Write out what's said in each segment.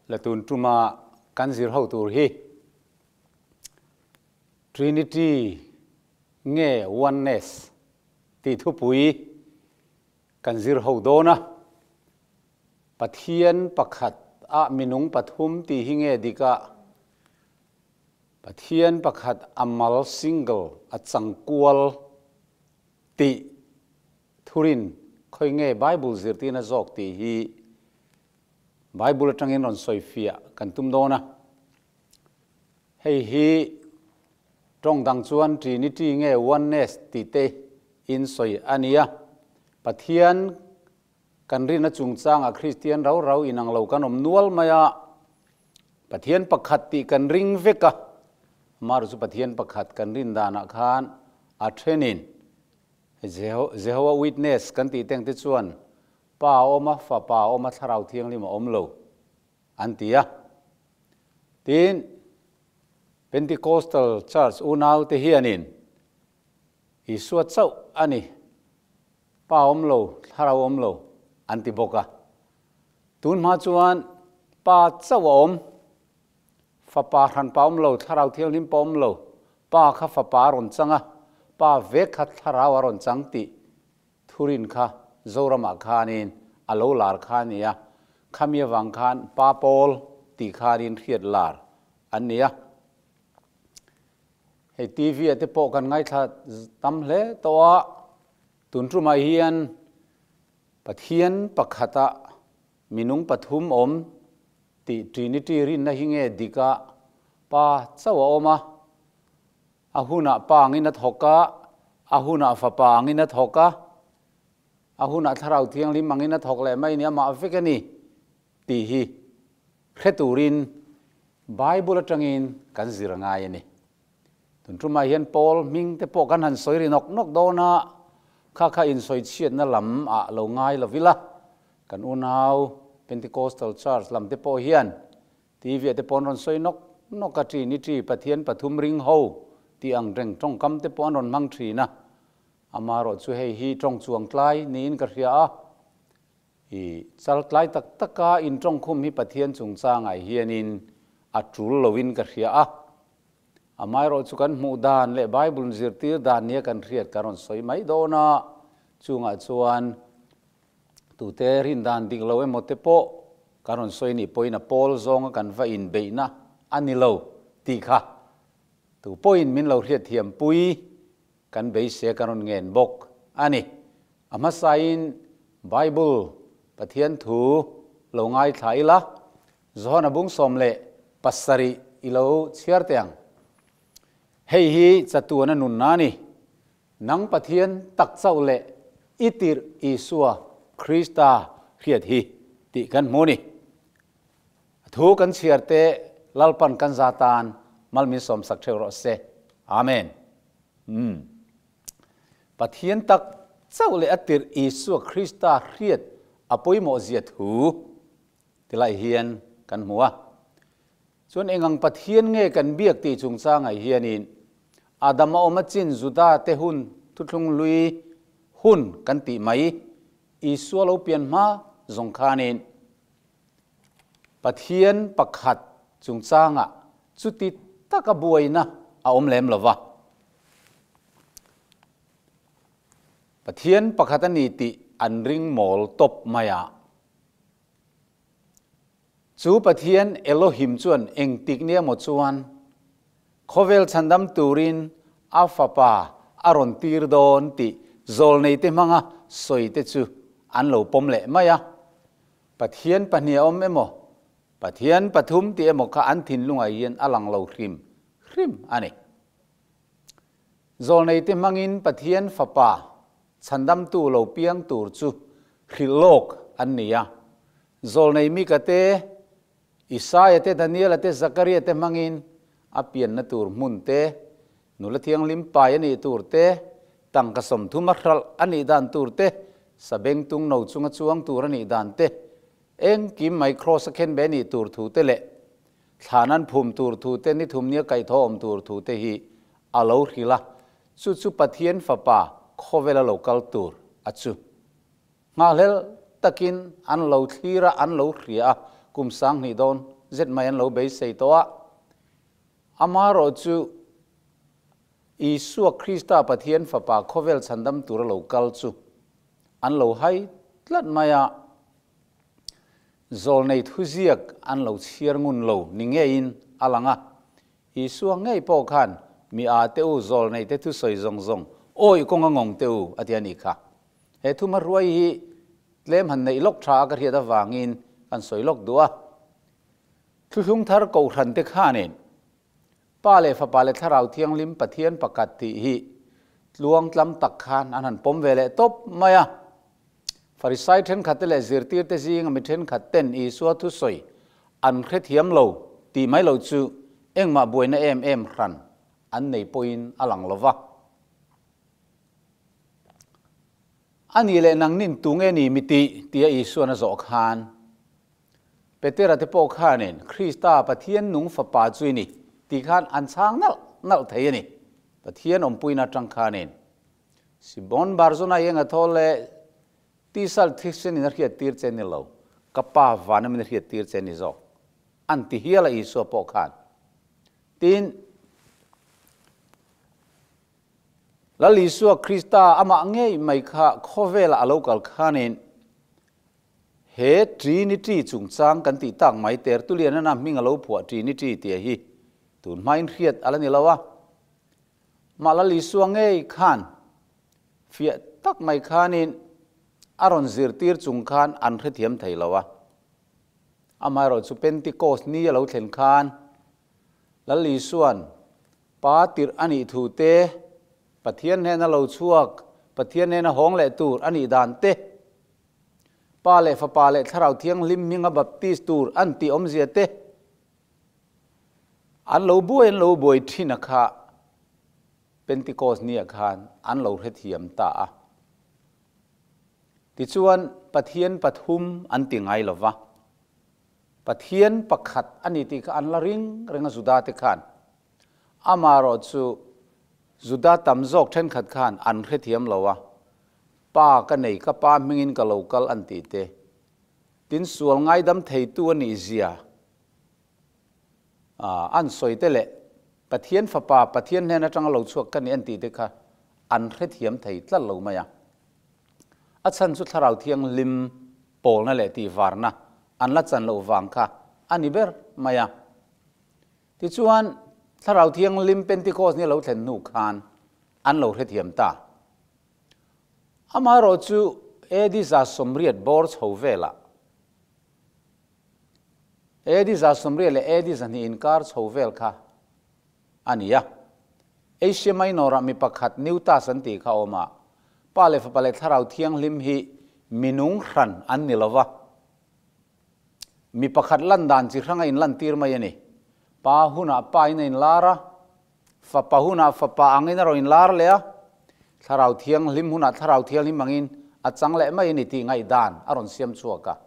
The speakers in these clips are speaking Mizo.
La tun tuma kan zir ho tur hi Trinity nge Oneness tih thupui kan zir ho dawn a. Pathian pakhat ah minung pathum tih hi nge dik a? Pathian pakhat a mal, single, a changkual tih thurin khawi nge Bible zirtirna zawk tih hi Bible atangin rawn sawifiah kan tum dawn a. Hei hi tawng dang chuan Trinity nge Oneness tih te in sawi a nia. Pathian kan rinna chungchangah Kristian rau rau inang lo kan awm nual mai a. Pathian pakhat tih kan ring vek a, amaherawh chu Pathian pakhat kan rin danah khan a thenin Jehovah Witness kan tih teng te chuan Pa a awm a, Fapa a awm a, Thlarau Thianghlim a awm lo an ti a. Tin, Pentecostal Church unau te hianin Isua chauh a ni, Pa awm lo, Thlarau awm lo an ti bawk a. Tun hma chuan Pa chauh a awm, Fapa hranpa awm lo, Thlarau Thianghlim pawh awm lo, Pa kha Fapa a rawn chang a, Pa vek kha Thlarau a rawn chang tih thurin kha Zoramah khanin a lo lar kha a ni a, khami avang khan Pa Pawl tih khanin hriat lar an ni a. Hei TV ah te pawh kan ngaithla tam hle tawh a, tun tumah hian Pathian pakhata minung pathum awm tih Trinity rinna hi nge dik a, Pa chauh a awm a, a hunah Pa angin a thawk a, a hunah Fapa angin a thawk a, a hunah Thlarau Thianghlim angin a thawk leh mai ni, amah vek a ni tih hi hre turin Bible atangin kan zir a ngai a ni. Tun tumah hian Paul hming te pawh kan han sawi ri nawk nawk dawn a, kha kha insawi chhiatna lam ah lo ngai lo ila, kan unau Pentecostal Church lam te pawh hian TV ah te pawh an rawn sawi nawk nawk a, Trinity, Pathian pathum ring ho tih ang reng tawngkam te pawh an rawn hmang thin a, amaherawh chu hei hi tawng chuang tlai niin ka hria a. I chal tlai tak taka intawngkhum hi Pathian chungchangah hianin a tul loin ka hria a. Amaherawh chu kan hmuh dan leh Bible zirtir dan nia kan hriat kan rawn sawi mai dawn a, chungah chuan tute rin dan dik lo emaw te pawh kan rawn sawi nih pawhin a pawl zawnga kan va inbeihna a ni lo tih kha tu pawhin min lo hriatthiam pui kan beisei kan rawn ngen bawk a ni. A hmasain Bible, Pathian thu, lo ngaithla ila, Johana bung 17 i lo chhiar teh ang. Hei hi chatuana nunna a ni. Nang Pathian tak chauh leh i tirh Isua Krista hriat hi tih kan hmu a ni. A thu kan chhiar te Lalpan kan za tan mal min sawmsak theuh rawh se. Amen. Umm. Pathian tak chauh leh a tirh Isua Krista hriat a pawimawh zia thu tilai hian kan hmu a. Chuan engang Pathian nge kan biak tih chungchangah hianin Adama awm a chin Juda te hun thuthlung hlui hun kan tih mai Isua lo pian hma zawng khanin Pathian pakhat chungchangah chuti taka buaina a awm lem lo va. Pathian pakhat a ni tih an ring mawl tawp mai a. Chu Pathian Elohim chuan engtik nia maw chuan khawvel chhandam turin a fapa a rawn tir dawn tih zawlneite hmanga sawite chu an lo pawm leh mai a. Pathian pahnih a awm emaw, Pathian pathum tih emaw kha an thinlungah hian a lang lo hrim hrim a ni. Zawlneite hmangin Pathian Fapa chhandamtu lo piang tur chu hrilh lawk an ni a. Zawlnei Mika te, Isaia te, Daniela te, Zakaria te hmangin a pianna tur hmun te, nula thianghlim pai a nih tur te, tangka 30 a hralh a nih dan tur te, sabengtung no chunga chuang tur a nih dan te, engkim mai kraws a khenbe a nih tur thu te leh Thlan an phum tur thu te, ni thum nia kaihthawh awm tur thu te hi a lo hrilh a, chu chu Pathian Fapa khawvela lo kal tur a chu. Nghahhlel takin an lo thlir a, an lo hria a, kum 2000 dawn zet mai an lo beisei tawh a. Amaherawhchu, Isua Krista Pathian Fapa khawvel chhandam tura lo kal chu an lo hai tlat mai a, zawlnei thuziak an lo chhiar ngun lo ni ngeiin a lang a. Isua ngei pawh khan mi a te u zawlnei te thusawi zawng zawng awih kawnga ngawng te u a ti a nih kha. He thuma hruai hi tlem han neih lawk tha a ka hriat avangin kan sawi lawk duh a. Thuthlung thar kohhran te khanin Pa leh Fapa leh Thlarau Thianghlim Pathian pakhat tih hi tluang tlam tak khan an han pawm ve leh tawp mai a. Farisai thenkhat te leh zirtir te zinga mi thenkhat ten Isua thusawi an hrethiam lo tih mai lo chu engmah buaina em em hran an nei pawhin a lang lo va. A nih leh nangnin tunge ni mi tih tia Isuan a zawh khan Petera te pawh khanin Krista Pathian nung Fapa chu i ni tih khan an chhang nalh nalh thei a ni. Pathian awmpuina atang khanin Simon Barzona i enga thawl leh tisal thisen in a hriat tir che ni lo, ka Pa vana min a hriat tir che ni zawk an ti hial a Isua pawh khan. Tin, Lal Isua Krista amah ngei mai kha khawvelah a lo kal khanin He Trinity chungchang kan tih tak mai Tertullian a hming a lo phuah Trinity tih hi tun hmain hriat a la ni lo a. Mah Lal Isua ngei khan fiah tak mai khanin a rawn zirtir chung khan an hrethiam thei lo a. Amaherawhchu Pentecost ni a lo thlen khan Lal Isua'n Pa tirh a nih thu te, Pathian hnena lo chhuak, Pathian hnena hawng leh tur a nih dan te, Pa leh Fapa leh Thlarau Thianghlim hminga baptist tur an tih awmzia te, an lo buai an lo buai thin a kha Pentecost nia khan an lo hrethiam ta a. Tichuan Pathian pathum an ti ngai lo va. Pathian pakhat a ni tih kha an la ring reng a Juda te khan. Amaherawhchu Juda tam zawk thenkhat khan an hrethiam lo a. Pa ka nei, ka pa hmingin ka lo kal an tih te. Tin sual ngaidam theitu a nih zia an sawi te leh Pathian fapa Pathian hnen atanga lo chhuak ka ni an tih te kha an hrethiam thei tlat lo mai a. A chhan chu Thlarau Thianghlim pawlna leh tihvarna an la chan loh vang kha a ni ber mai a. Tichuan, Thlarau Thianghlim Pentecost ni a lo thlen hnu khan an lo hrethiam ta. Amaherawhchu AD 180 bawr chho velah, AD 180 leh AD 200 inkar chho vel kha a ni a. Asia Minor-ah mi pakhat Newtas an tih kha a awm a, Pa leh Fapa leh Thlarau Thianghlim hi minung hran an ni lo va, mi pakhat lan dan chi hrang a inlantir mai a ni. Pa hunah Pa in a inlar a, Fapa hunah Fapa angin a rawn inlar leh a, Thlarau Thianghlim hunah Thlarau Thianghlim angin a chang leh mai a ni tih ngaihdan a rawn siam chhuak a.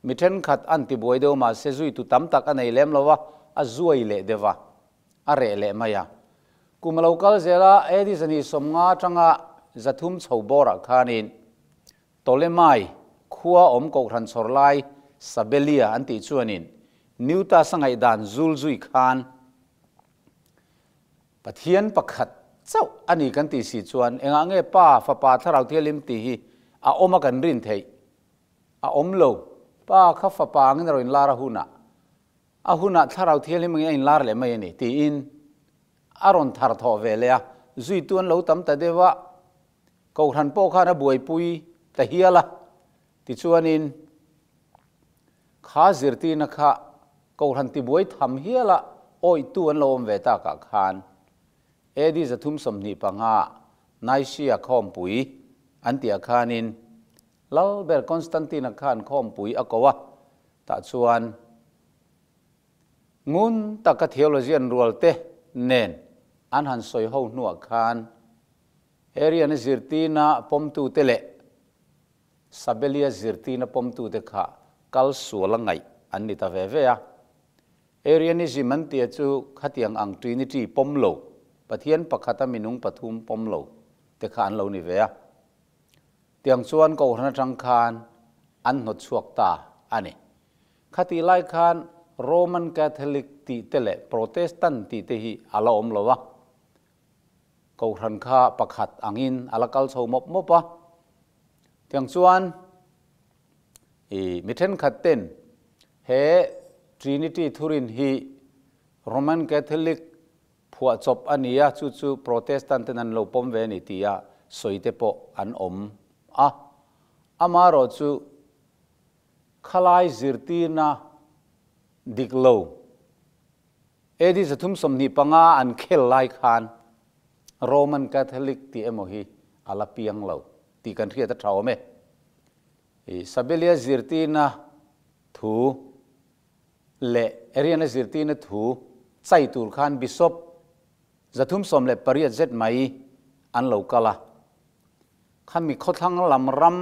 Mi thenkhat an ti buai deuh mahse zuitu tam tak a nei lem lo a, a zuai leh deuh a, a reh leh mai a. Kum a lo kal zel a, AD 250 atanga 300 chho bawrah khanin Ptolemai khua awm kohhran chhawr lai Sabelia an tih chuanin Newtas a ngaihdan zul zui khan Pathian pakhat chauh a ni kan tih si chuan engah nge Pa, Fapa, Thlarau Thianghlim tih hi a awm a kan rin theih? A awm lo. Pa kha Fapa angin a rawn inlar a hunah, a hunah Thlarau Thianghlim angin a inlar leh mai a ni tiin a rawn thar thawh ve leh a. Zuitu an lo tam ta deuh a, Kohhran pawh khan a buaipui ta hial a. Tichuanin kha zirtirna kha Kohhran tibuai tham hiala awihtu an lo awm ve takah khan AD 325 Nicaea khawmpui an tihah khanin Lalber Constantine-a khan khawmpui a ko a, tah chuan ngun taka theologian rualte nen an han sawi ho hnuah khan Arian-a zirtirna pawmtute leh Sabelia zirtirna pawmtute kha kal sual a ngaih an ni ta ve ve a. Arianism an tia chu khatiang ang Trinity pawm lo, Pathian pakhata minung pathum pawm lo te kha an lo ni ve a. Tiang chuan Kohhran atang khan an hnawt chhuak ta a ni. Khatih lai khan Roman Catholic tih te leh Protestant tih te hi a la awm lo a. Kohhran kha pakhat angin a la kal chho mawp mawp a. Tiang chuan i mi thenkhat ten he Trinity thurin hi Roman Catholic phuahchawp a ni a, chu chu Protestant ten an lo pawm ve a ni tia sawi te pawh an awm a. Amaherawhchu Khalai zirtirna dik lo AD 325 an khel lai khan Roman Catholic tih emaw hi a la piang lo tih kan hriat a tha awm e. I Sabelia zirtirna thu leh Arian-a zirtirna thu chai tur khan Bishop 318 zet mai an lo kal a. Khami khawthlang lam ram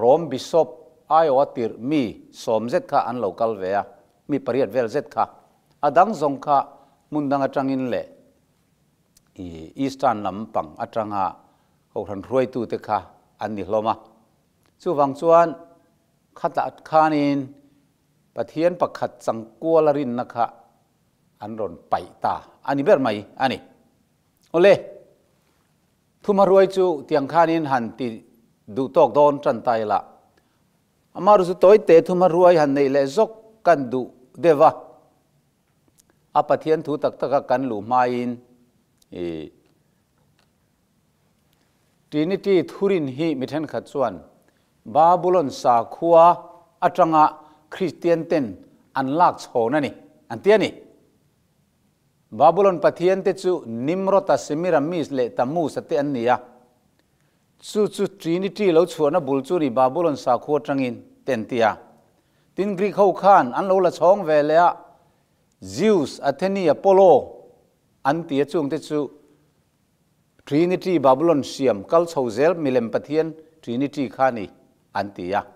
Rom Bishop aiawha tirh mi sawm zet kha an lo kal ve a, mi pariat vel zet kha. A dang zawng kha hmun dang atangin leh i Eastern lam pang atanga Kohhran hruaitute kha an ni hlawm a. Chuvang chuan khatah khanin Pathian pakhat changkuala rinna kha an rawn paih ta a ni ber mai a ni. Awle! Thuma ruai chu tiang khanin han ti duh tawk dawn tan ta ila. Amah ru chu tawi te thuma ruai han neih leh zawk kan duh deuh a. A Pathian thu tak taka kan luh hmain i Trinity thurin hi mi thenkhat chuan Babulon sakhua atanga Kristian ten an lak chhawn a ni an ti a ni. Babulon pathiante chu Nimrod-a, Semiramis leh Tammuz-a te an ni a. Chu chu Trinity lo chhuahna bul chu ni Babulon sakhua atangin te an ti a. Tin, Greek ho khan an lo la chhawng ve leh a, Zeus, Athene, Apollo an ti a, chungte chu Trinity Babulon siam kal chho zel milem pathian Trinity kha ni an ti a.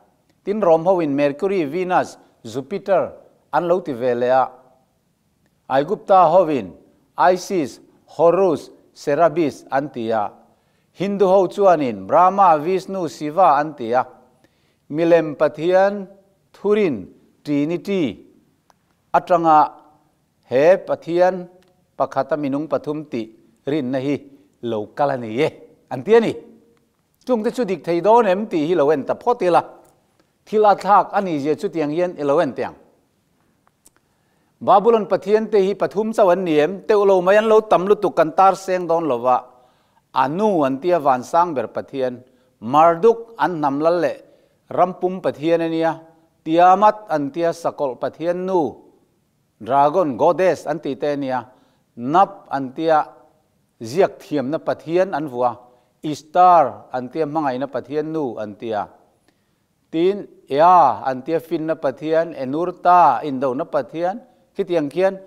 Tin, Rome hoin Mercury, Venus, Jupiter an lo ti ve leh a. Aigupta hovin Isis, Horus, Serapis an ti a. Hindu ho chuanin Brahma, Vishnu, Shiva an ti a. Milem pathian thurin, Trinity, atanga he pathian pakhata minung pathum tih rinna hi lo kal a ni e, an ti a ni. Chungte chu dik thei dawn em tih hi lo en ta phawt ila. Thil a thlak a nih zia chutiang hian i lo en teh ang. Babulon pathian te hi pathum chauh an ni em? Teuh lo mai an lo tam lutuk kan tar seng dawn lo va. Anu an tia vansang ber pathian, Marduk an hnam lal leh rampum pathian a nia, Tiamat an tia sakawlh pathian nu, Dragon goddess an tih te a nia, Nap an tia ziak thiamna pathian an vuah, Ishtar an tia hmangaihna pathian nu an tia. Tin, Ea an tia finna Pathian, Enurta indona Pathian, khitiang khian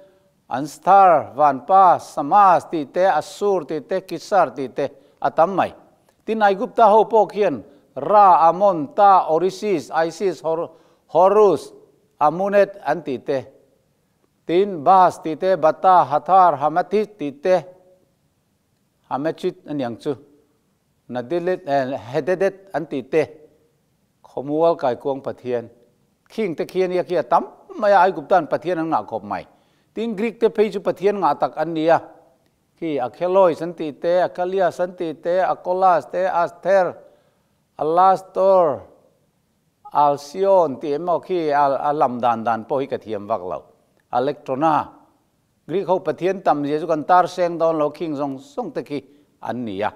an star, vanpa, Samas tih te, Assur tih te, Kisar tih te a tam mai. Tin, Aigupta ho pawh khian Ra, Amon, Ta, Orisis, Isis, Horus, Amunet an tih te. Tin, Bas tih te, Bata, Hathar, Hamathit tih te, Hamechit a niang chu. Nadilit eh Hededet an tih te, Khawmual Kaikuang Pathian, khing te khi a nia khi a tam mai a, Aiguptan Pathian an ngah khawp mai. Tin Greek te phei chu Pathian ngah tak an ni a, khi Akhelois an tih te, Akalias an tih te, Akolas te, Asther, Alastor, Alcyon tih emaw khi a lam dan dan pawh hi ka thiam vak lo. Alectrona. Greek ho Pathian tam zia chu kan tar seng dawn lo khing zawng zawng te khi an ni a.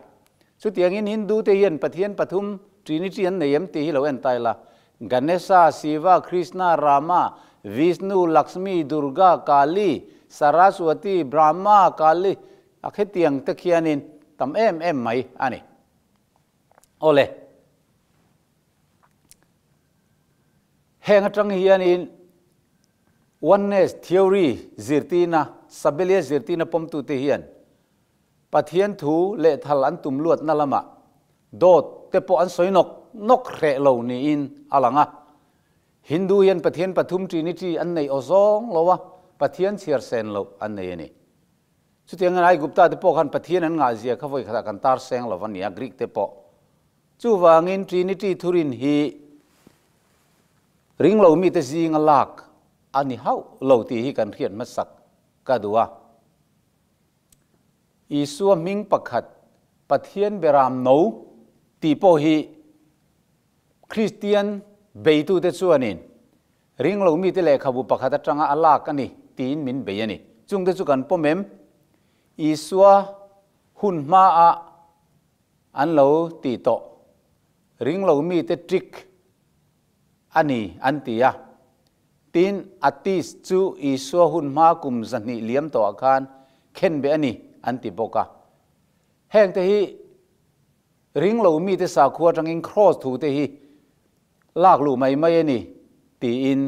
Chutiangin Hindu te hian Pathian pathum Trinity an nei em tih hi lo en ta ila. Ganesha, Shiva, Krishna, Rama, Vishnu, Lakshmi, Durga, Kali, Saraswati, Brahma, Kali a khetiang te khianin tam em em mai a ni. Awle. Heng atang hianin Oneness theory zirtirna, Sabelia zirtirna pawmtute hian Pathian thu lehthal an tum luatna lamah dawt te pawh an sawi nawk nawk hreh lo niin a lang a. Hindu hian Pathian pathum Trinity an neih aw zawng lo a, Pathian chhiar sen loh an nei a ni. Chutiangin Aigupta te pawh khan Pathian an ngahzia kha vawi khatah kan tar seng lo va nia, Greek te pawh. Chuvangin Trinity thurin hi. Ringlo mite zinga lak a ni hauh lo tih hi kan hriat hmasak ka duh a. Isua hming pakhat Pathian beram no tih pawh hi Kristian beitute chuanin ringlo mite lehkhabu pakhat atanga a lak a ni tiin min bei a ni. Chungte chu kan pawm em? Isua hun hmaah an lo ti tawh. Ringlo mite trick a ni an ti a. Tin, Atis chu Isua hun hma kum 200 liam tawhah khan khenbeh a ni an ti bawk a. Hengte hi ringlo mite sakhua atangin kraws thute hi lak luh mai mai a ni tiin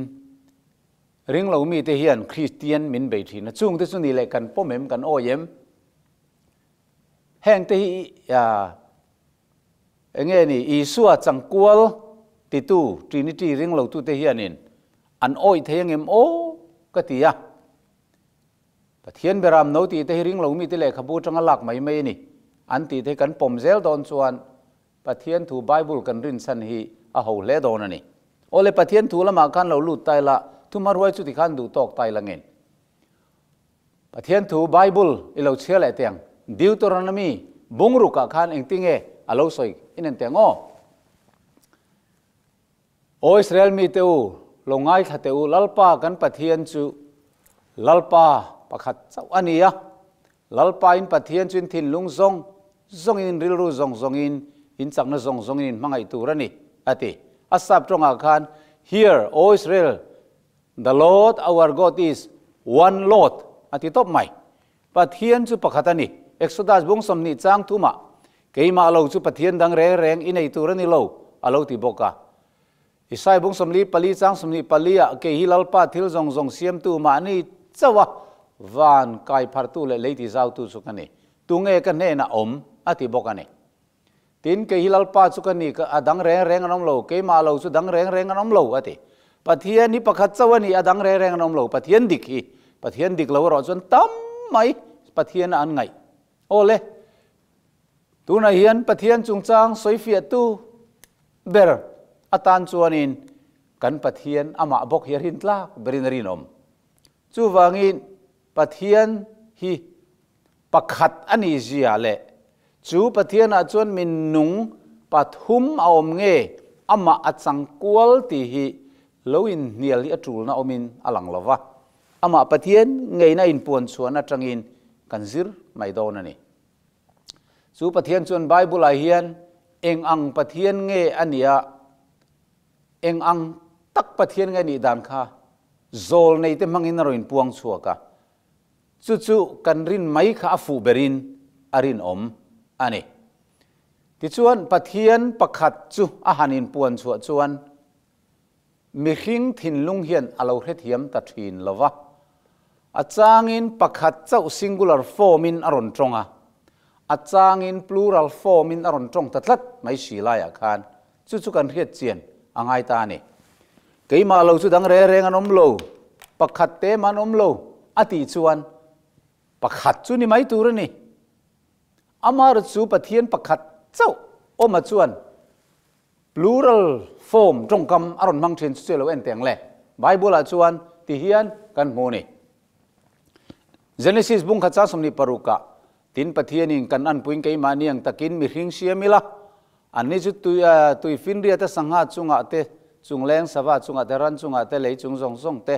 ringlo mite hian Kristian min bei thin a. Chungte chu ni leh kan pawm em, kan awi em? Hengte hi Enge ni, Isua changkual titu Trinity ringlotute hianin an awih thei angem aw ka ti a. Pathian beram no tih te hi ringlo mite lehkhabu atanga lak mai mai a ni. An tih te hi kan pawm zel dawn chuan Pathian thu Bible kan rinchhan hi a ho hle dawn a ni. Awle Pathian thu lamah khan lo lut ta ila, thumahruai chuti khan duh tawk ta ila ngen. Pathian thu Bible i lo chhiar leh teng Deuteronomy bungrukah khan engtinge a lo sawi in en teng aw. Aw Israel mite u, lo ngaithla teh u, Lalpa kan Pathian chu Lalpa pakhat chauh a ni a, Lalpa in Pathian chu in thinlung zawng zawngin, in rilru zawng zawngin, in chakna zawng zawngin in hmangaih tur a ni, a ti. A sap tawngah khan, Hear, O Israel, The Lord our God is one Lord a ti tawp mai. Pathian chu pakhat a ni. Exodus bung 20 chang thumah, Keimah lo chu Pathian dang reng reng i nei tur a ni lo, a lo ti bawk a. Isai bung 44 chang 24 ah, Kei hi Lalpa thil zawng zawng siamtu mahni chauh a van kai phartu leh lei ti zautu chu ka ni. Tunge ka hnenah awm? a ti bawk a ni. Tin, kei hi Lalpa chu ka ni, a dang reng reng an awm lo, keimah lo chu dang reng reng an awm lo, a ti. Pathian hi pakhat chauh a ni, a dang reng reng an awm lo. Pathian dik hi, Pathian dik lo erawh chuan tam mai Pathiana an ngaih. Aw le, tunah hian Pathian chungchang sawifiahtu ber atan chuanin kan Pathian amah bawk hi a rintlak berin a rinawm. Chuvangin Pathian hi pakhat a ni zia leh chu Pathianah chuan minung pathum a awm nge amah a changkual tih hi lo inhnial hi a tulna awmin a lang lo va, amah Pathian ngeina inpuan chhuahna atangin kan zir mai dawn a ni. Chu Pathian chuan Bible-ah hian eng ang Pathian nge a nia, eng ang tak Pathian nge a nih dan kha zawl neite hmangin a rawn inpuang chhuak a. Chu chu kan rin mai kha a fuh berin a rinawm a ni. Tichuan, Pathian pakhat chu a han inpuan chhuah chuan mihring thinlung hian a lo hrethiam ta thin lo va. A changin pakhat chauh singular form-in a rawn tawng a, a changin plural form-in a rawn tawng ta tlat mai si laiah khan chu chu kan hriat chian a ngai ta a ni. Keimah lo chu dang reng reng an awm lo, pakhat te mah an awm lo a tih chuan pakhat chu ni mai tur a ni. Amaherawhchu chu Pathian pakhat chauh awma chuan plural form tawngkam a rawn hmang thin chu chu lo en teng le. Bible ah chuan ti hian kan hmu a ni. Genesis bung khat chang 26 ah Tin, Pathianin kan anpuiin keimahni ang takin mihring siam ila, anni chu tui tui finriata sangha chungah te, chungleng sava chungah te, ran chungah te, lei chung zawng zawng te,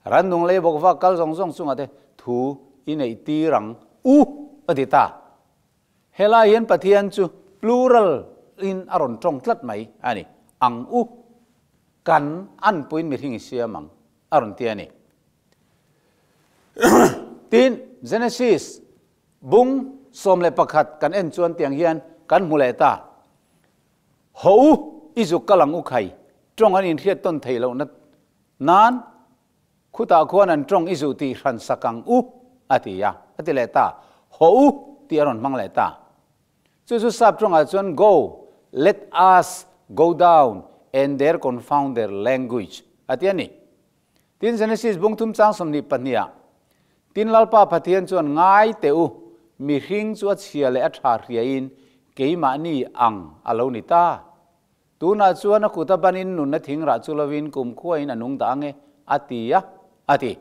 ran nung lei bawk vak kal zawng zawng chungah te thu i neih tir ang u, a ti ta. Helai hian Pathian chu plural in a rawn tawng tlat mai a ni, ang u, kan anpuiin mihring i siam ang, a rawn ti a ni. Tin, Genesis bung 11 kan en chuan tiang hian kan hmu leh ta. Ho u, i zuk kal ang u khai, tawng an inhriat tawn theih lohna nan khutah khuan an tawng i zuh tih hran sak ang u, a ti a, a ti leh ta. Ho u tih a rawn hmang leh ta. Chu chu sap tawngah chuan go, let us go down and there confound their language a ti a ni. Tin, Genesis bung thum chang 22 ah, Tin Lalpa Pathian chuan ngai teh u, mihring chu a chhia leh a tha hriain keimahni ang a lo ni ta. Tunah chuan a kuta banin nunna thing rah chu lovin kumkhua in a nung dah ange, a ti a, a ti.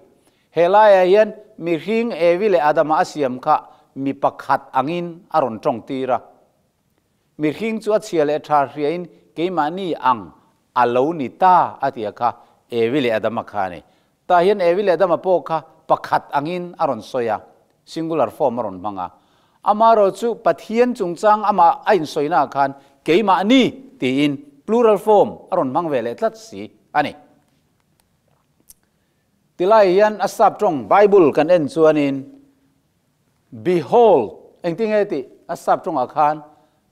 He laiah hian mihring Evi leh Adama a siam kha mi pakhat angin a rawn tawng tir a. Mihring chu a chhia leh tha hriain keimahni ang a lo ni ta, a ti a kha Evi leh Adama kha a ni. Tah hian Evi leh Adama pawh kha pakhat angin a rawn sawi a, singular form a rawn hmang a. Amaherawh chu Pathian chungchang amah a insawina ah khan keimahni tiin plural form a rawn hmang ve leh tlat si a ni. Tilai hian a sap tawng Bible kan en chuanin Behold, engtinge tih a sap tawngah khan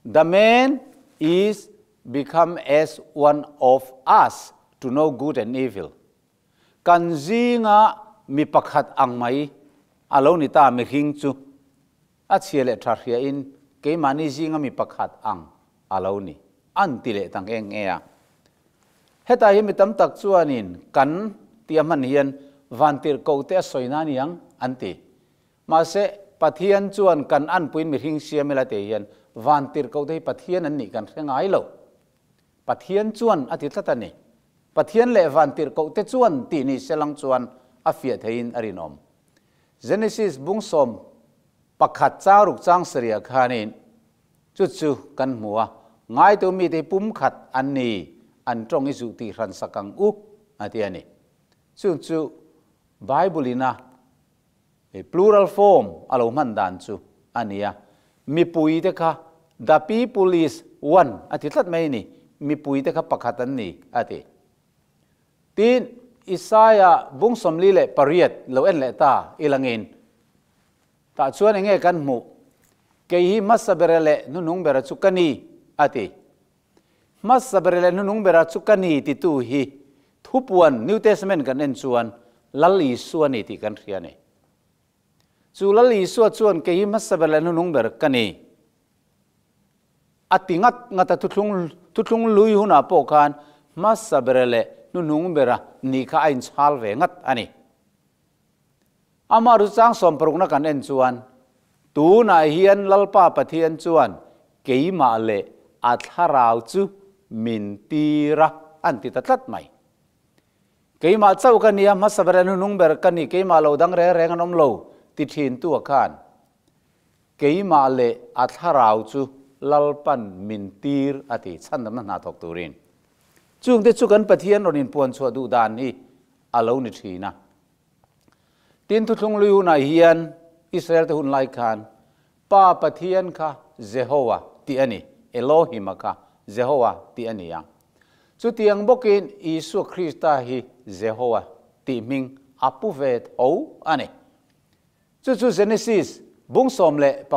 The man is become as one of us to know good and evil. Kan zinga mi pakhat ang mai a lo ni ta mihring chu a chhia leh tha hriain keimahni zinga mi pakhat ang a lo ni an ti leh ta nghe nghe a. Hetah hi mi tam tak chuanin kan tih a hman hian vantirhkoh te a sawi na aniang an ti. Mahse, Pathian chuan kan anpuiin mihring siam ila tih hian vantirhkoh te hi Pathian an nih kan hre ngai lo. Pathian chuan a ti tlat a ni. Pathian leh vantirhkoh te chuan tih ni selang chuan a fiah theiin a rinawm. Genesis bung 11 chang ruk chang sarih khanin chu chu kan hmu a, ngaitu mite hi pumkhat an ni, an tawng i zuh tih hran sak ang u a ti a ni. Chung chu Bible ina plural form a lo hman dan chu a ni a, mipui te kha the people is one a ti tlat mai a ni, mipui te kha pakhat an ni a ti. Tin, Isaiah bung 48 lo en leh ta i langin tah chuan eng nge kan hmuh? Kei hi hmasa bera leh hnuhnung bera chu ka ni a ti. Hmasa bera leh hnuhnung bera chu ka ni titu hi thupuan New Testament kan en chuan Lal Isua ni tih kan hria a ni. Chu Lal Isua chuan kei hi hmasa ber leh hnuhnung ber ka ni a ti ngat ngat a, thuthlung thuthlung lui hunah pawh khan hmasa bera leh hnuhnung bera ni kha a inchhal ve ngat a ni. Amah ru chang sawmparukna kan en chuan tunah hian Lalpa Pathian chuan keimah leh a thlarau chu min tir a an ti ta tlat mai. Keimah chauh ka nia, hmasa ber leh hnuhnung ber ka ni, keimah lo dang reng reng an awm lo ti thin tu a khan keimah leh a thlarau chu Lalpan min tir a ti chhandamna hna thawk turin. Chungte chu kan Pathian rawn inpuan chhuah duh dan hi a lo ni thin a. Tin thuthlung lui hunah hian Israel te hun lai khan Pa Pathian kha Jehovah tih a ni, Elohim-a kha Jehovah tih a ni a. Chutiang bawkin Isua Krista hi Jehovah tih hming a pu ve tho a ni. Chu chu Genesis bung 19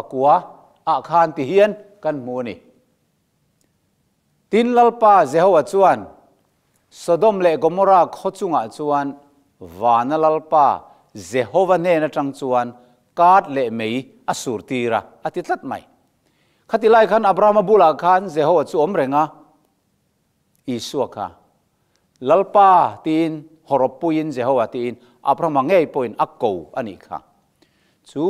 ah khan ti hian kan hmu a ni. Tin Lalpa Jehovah chuan Sodom leh Gomorrah khaw chungah chuan vana Lalpa Jehovah hnen atang chuan kat leh mei a sur tir a, a ti tlat mai. Khati lai khan Abrahama bulah khan Jehovah chu awm reng a, Isua kha Lalpa tiin hawrawppuiin Jehovah tiin Abrahama ngei pawhin a ko a nih kha. Chu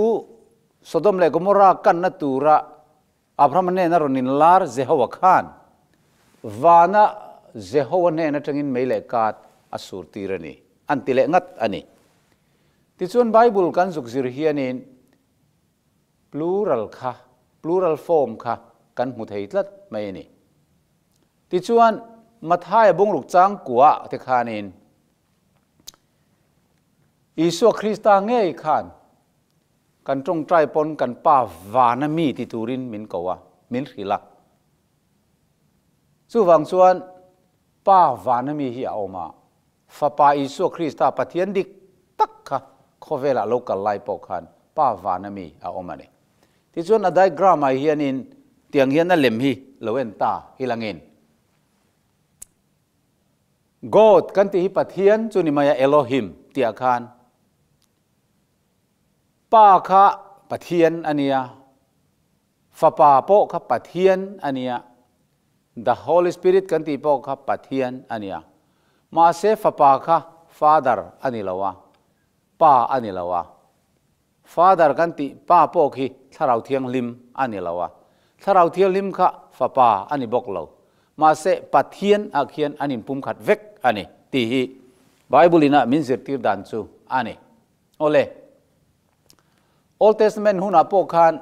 Sodom leh Gomorrah kanna tura Abrahama hnena rawn inlar Jehovah khan vana Jehovah hnen atangin mei leh kat a sur tir a ni, an ti leh ngat a ni. Tichuan Bible kan zuk zir hianin plural kha, plural form kha kan hmu thei tlat mai a ni. Tichuan Mathaia bungruk changkua te khanin Isua Krista ngei khan Kan tawngtai pawn kan pa vana mi ti turin min ko a, min hrilh a. Chuvang chuan pa vana mi hi a awm a, Fapa Isua Krista Pathian dik tak kha khawvelah lo kal lai pawh khan pa vana mi a awm a ni. Tichuan a diagram ah hianin tiang hian a lem hi lo en ta hi langin. God kan tih hi Pathian chu ni mai a Elohim tih ah khan Pa kha Pathian a nia, Fapa pawh kha Pathian a nia, The Holy Spirit kan tih pawh kha Pathian a nia. Mahse Fapa kha Father a ni lo a, Pa a ni lo a. Father kan tih Pa pawh khi Thlarau Thianghlim a ni lo a, Thlarau Thianghlim kha Fapa a ni bawk lo. Mahse Pathian ah khian an inpumkhat vek a ni tih hi Bible ina min zirtir dan chu a ni. Awle, Old Testament hunah pawh khan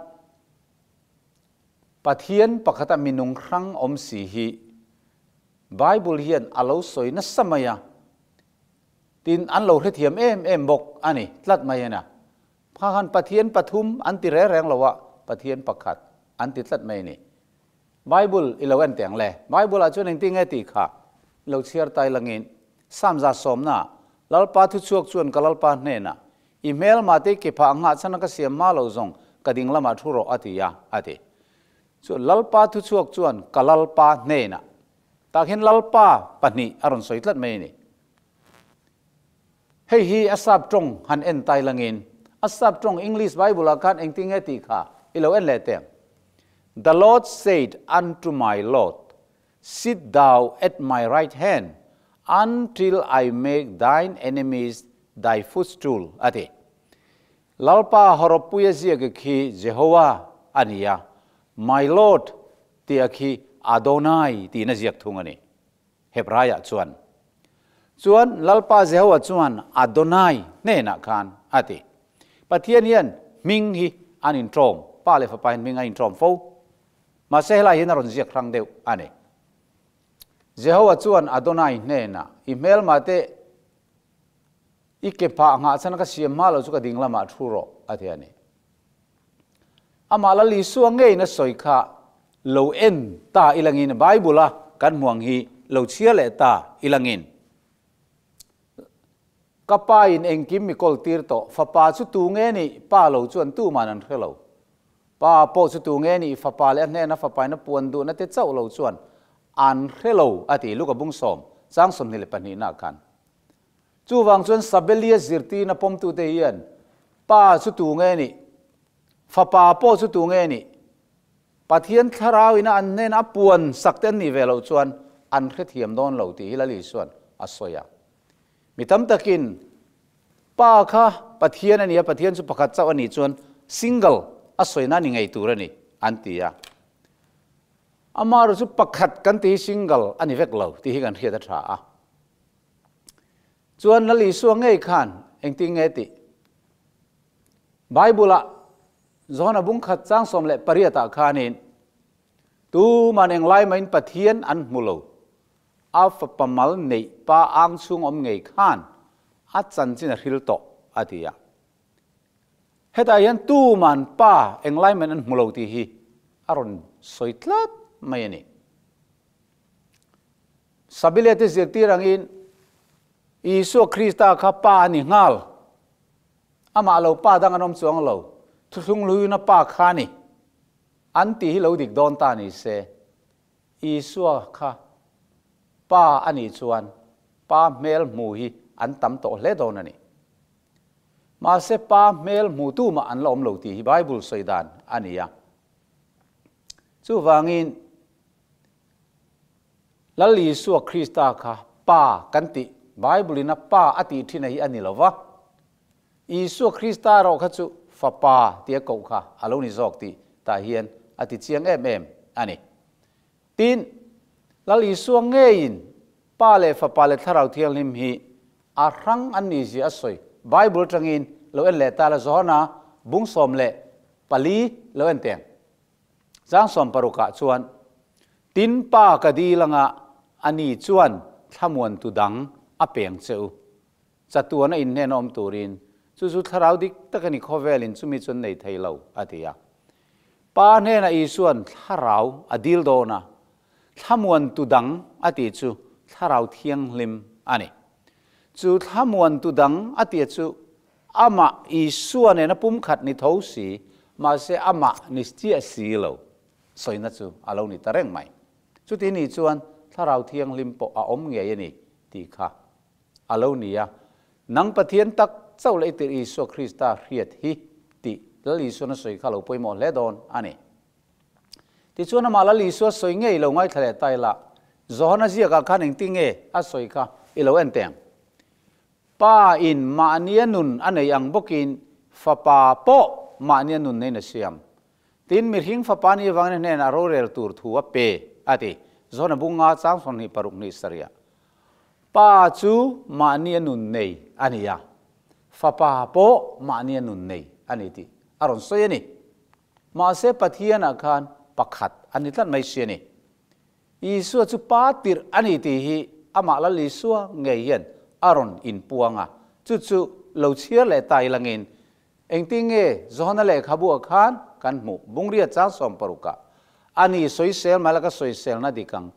Pathian pakhata minung hrang awm si hi Bible hian a lo sawi nasa mai a, tin an lo hrethiam em em bawk a ni tlat mai a nia. Kha khan Pathian pathum an ti reng reng lo a, Pathian pakhat an ti tlat mai a ni. Bible i lo en teh ang le. Bible ah chuan engtin nge tih kha i lo chhiar tai langin Psalm 110 Lalpa thuchhuak chuan ka Lalpa hnenah, I hmelma te ke phah nghah chhan a ka siam hma lo zawng ka ding lamah thu rawh a ti a, a ti. Chuan Lalpa thuchhuak chuan ka Lalpa hnenah. Tah khian Lalpa pahnih a rawn sawi tlat mai a ni. Hei hi a sap tawng han en tai langin a sap tawng English Bible ah khan engtin nge tih kha i lo en leh teh ang. The Lord said unto my Lord, Sit thou at my right hand until I make thine enemies thy footstool a ti. Lalpa hawrawppuia ziak khi Jehovah a ni a, My Lord tih a khi Adonai tiin a ziak thung a ni. Hebraiah chuan. Chuan Lalpa Jehovah chuan Adonai hnenah khan a ti. Pathian hian hming hi an inṭawm, Pa leh Fapa hian hming a inṭawm fo. Mahse helai hian a rawn ziak hrang deuh a ni. Jehovah chuan Adonai hnenah, I hmelma te i ke phah nghah chhan ka siam hma lo chu ka ding lamah thu rawh, a ti a ni. Amah Lal Isua ngeiin a sawi kha lo en ta ilangin Bible-a kan hmuang hi lo chhiar leh ta ilangin Ka pa in engkim mi kawl tir tawh, fapa chu tu nge nih pa lo chuan tuman an hre lo. Pa pawh chu tu nge nih fapa leh a hnena fapa in a puan duhna te chauh lo chuan an hre lo a ti Luka bung sawm chang 22 nah khan. Chuvang chuan Sabelia zirtirna pawmtute hian Pa chu tu nge nih? Fapa pawh chu tu nge nih? Pathian thlarau ina an hnena a puan sak te an nih ve loh chuan an hrethiam dawn lo tih hi Lal Isua'n a sawi a. Mi tam takin Pa kha Pathian a ni a, Pathian chu pakhat chauh a nih chuan single a sawina a ni ngei tur a ni an ti a. Amaherawhchu chu pakhat kan ti hi single a ni vek lo tih hi kan hriat a tha a. Chuan Lal Isua ngei khan engtin nge tih? Bible-ah Johana bung khat chang 18 ah khanin tuman englai mahin Pathian an hmu lo, a fapa mal neih pa ang chhung awm ngei khan a chanchin a hril tawh a ti a. Hetah hian tuman pa englai mahin an hmu lo tih hi a rawn sawi tlat mai a ni. Sabile te zirtir angin Isua Krista kha pa a ni nghal. Amah lo pa dang an awm chuang lo. Thuthlung luiuna pa kha a ni. An tih hi lo dik dawn ta ni se. Isua kha pa a nih chuan pa hmel hmu hi an tam tawh hle dawn a ni. Mahse pa hmel hmu tu mah an la awm lo tih hi Bible sawi dan a ni a. Chuvangin Lal Isua Krista kha Pa kan tih, Bible-in a Pa a tih thin a hi a ni lo va. Isua Krista erawh kha chu Fapa tia koh kha a lo ni zawk tih tah hian a ti chiang em em a ni. Tin, Lal Isua ngeiin Pa leh Fapa leh Thlarau Thianghlim hi a hrang an nih zia a sawi. Bible atangin lo en leh ta la Johana bung 14 lo en teng. Chang 60 ah chuan, Tin Pa ka dil anga a ni chuan thlamuantu dang a peng che u. Chatuan a inhnen awm turin chu chu thlarau dik tak a ni khawvelin chumi chu an nei thei lo, a ti a. Pa hnenah Isua'n thlarau a dil dawn a, thlamuantu dang a tih chu thlarau thianghlim a ni. Chu thlamuantu dang a tih chu Amah Isua nena pumkhat ni tho si, mahse amah ni chiah si lo sawina chu a lo ni ta reng mai. Chuti ni chuan Thlarau Thianghlim pawh a awm ngei a ni tih kha a lo ni a. Nang Pathian tak chauh leh i tirh Isua Krista hriat hi tih Lal Isuan a sawi kha lo pawimawh hle dawn a ni. Tichuan amah Lal Isua sawi ngei lo ngaithla leh ta ila, Johana ziakah khan engtin nge a sawi kha i lo en teh ang. Pa in mahnia nun a nei ang bawkin Fapa pawh mahnia nun neiin a siam. Tin, mihring Fapa ni avangin a hnenah rorel tur thu a pe, a ti. Johana bunga chang 26 ni saria. Pa chu mahni a nun nei a ni a, Fapa pawh mahni a nun nei a ni tih a rawn sawi a ni. Mahse Pathianah khan pakhat a ni tlat mai si a ni. Isua chu Pa tirh a ni tih hi amah Lal Isua ngei hian a rawn inpuang a, chu chu lo chhiar leh ta ilangin Engtin nge Johana lehkhabu ah khan kan hmuh? Bungria chang sawmparuk ah a ni sawisel mai la ka sawiselna dik ang.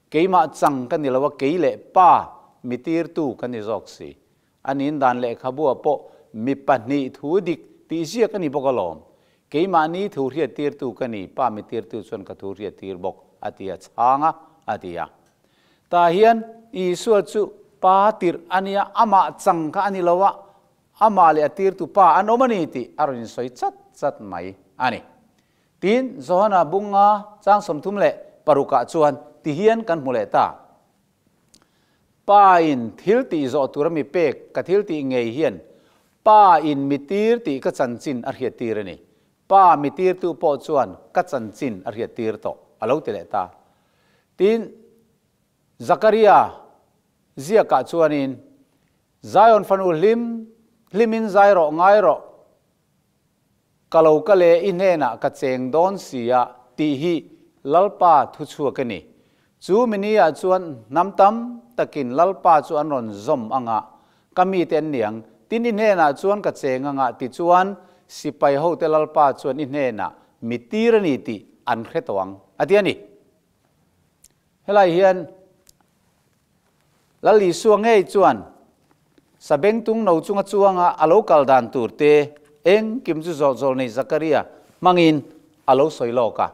Keimah chang ka ni lo a, kei leh pa mi tirtu ka ni zawk si. A nin dan lehkhabu ah pawh mi pahnih thu dik tih ziak a ni bawk alawm. Keimahni thu hriat tirtu ka ni, pa mi tirtu chuan ka thu hriat tir bawk a ti a chhang a, a ti a. Tah hian Isua chu pa tirh a nia, amah chang kha a ni lo a, Amah leh a tirtu pa an awm a ni tih a rawn insawi chat chat mai a ni. Tin, Johana bunga chang 36 ah chuan ti hian kan hmu leh ta. Pa in thil tih zawh tura mi pek ka thil tih ngei hian Pa in mi tir tih ka chanchin a hriat tir a ni. Pa mi tirtu pawh chuan ka chanchin a hriat tir tawh a lo ti leh ta. Tin, Zakaria ziakah chuanin Zion fanu hlim hlimin zai rawh ngai rawh, ka lo ka le i hnenah ka cheng dawn si a tih hi Lalpa thu chhuak a ni. Chu mini ah chuan hnam tam takin Lalpa chu an rawn zawm anga ka mite an niang, tin i hnenah chuan ka cheng anga tichuan sipai hote Lalpa chuan i hnenah mi tir a ni tih an hre tawh ang a ti a ni. Helai hian Lal Isua ngei chuan Sabengtung no chunga chuanga a lo kal dan tur te engkim chu zawlh zawlh nei Zakaria hmangin a lo sawi lawk a.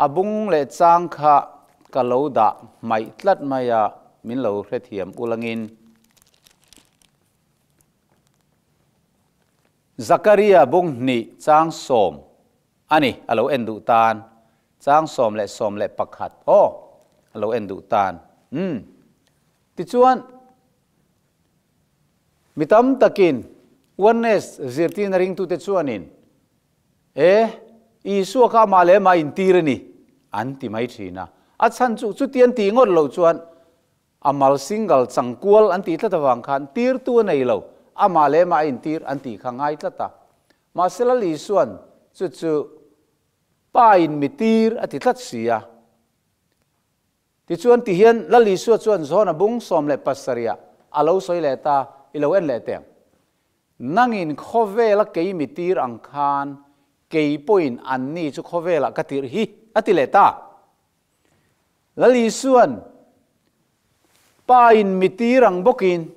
A bung leh chang kha ka lo dah hmaih tlat mai a, min lo hrethiam ulangin. Zakaria bung hnih chang sawm a ni, a lo en duh tan. Chang 10 leh 11 aw a lo en duh tan. Umm. Tichuan, mi tam takin Oneness zirtirna ringtute chuanin, E, Isua kha amah leh amah intir a ni, an ti mai thin a. A chhan chu chuti an tih ngawt loh chuan a mal single changkual an tih tlat avang khan tirtu a nei lo, amah leh amah a intir an tih kha ngai tlat a. Mahse Lal Isuan chu chu Pa in mi tir a ti tlat si a. Tichuan tihian Lal Isua chuan John-a bung 17 ah a lo sawi leh ta, i lo en leh teh ang. Nangin khawvela kei mi tir ang khan kei pawhin anni chu khawvelah ka tirh hi a ti leh ta. Lal Isuan Pa in mi tir ang bawkin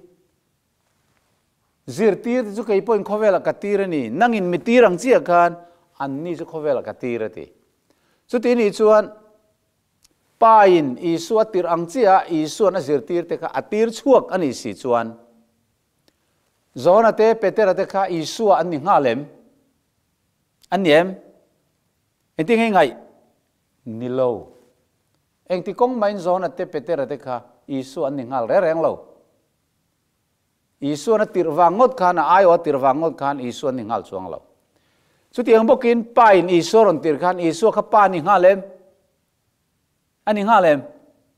Zirtir te chu kei pawhin khawvelah ka tir a ni, nangin mi tir ang chiah khan anni chu khawvelah ka tir a ti. Chuti nih chuan Pain Isua tirh ang chiah Isuan a zirtir te kha a tir chhuak a nih si chuan Johana te Petera te kha Isua an ni nghal em? An ni em? Engtin nge ngaih? Ni lo. Engti kawng mahin Johana te Petera te kha Isua an ni nghal reng reng lo. Isuan a tirh vang ngawt khan, a aiawh a tirh vang ngawt khan Isua ni nghal chuang lo. Chutiang bawkin Pa in Isua rawn tirh khan Isua kha Pa ni nghal em? A ni nghal em?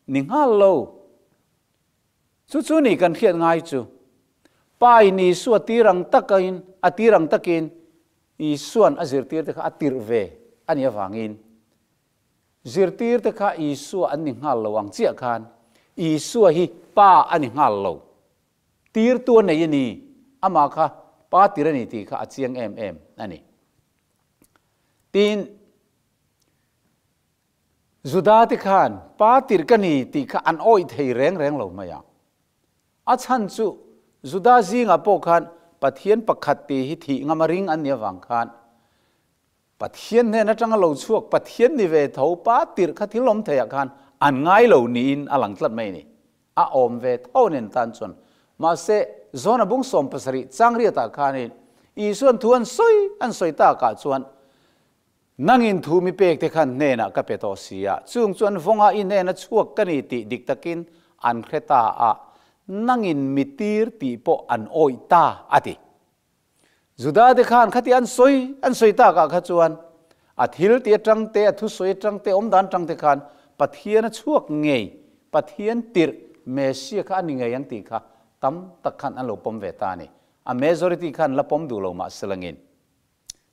Ni nghal lo. Chu chu ni kan hriat ngai chu. Pa in Isua tir ang takin, a tir ang takin Isuan a zirtir te kha a tirh ve a nih avangin Zirtir te kha Isua an ni nghal lo ang chiah khan Isua hi Pa a ni nghal lo. Tirtu a nei a ni, amah kha Pa tir a ni tih kha a chiang em em a ni. Tin, Juda te khan Pa tir ka ni tih kha an awih thei reng reng lo mai a. A chhan chu Juda zingah pawh khan Pathian pakhat tih hi thih ngam a ring an nih avang khan Pathian hnen atanga lo chhuak Pathian ni ve tho pa tirh kha thil awm theiah khan an ngai lo niin a lang tlat mai a ni. A awm ve tho nen tan chuan. Mahse, John-a bung 17 chang riatah khanin Isua'n thu an sawi an sawi takah chuan, Nangin thu mi pek te khan hnenah ka pe tawh si a, chung chu an vawnga i hnena chhuak ka ni tih dik takin an hre ta a, nangin mi tir tih pawh an awih ta, a ti. Juda te khan khati an sawi an sawi takah kha chuan a thil ti atang te, a thusawi atang te, awmdan atang te khan Pathian a chhuak ngei, Pathian tirh Messia kha a ni ngei ang tih kha tam tak khan an lo pawm ve ta a ni. A majority khan la pawm duh lo mah selangin.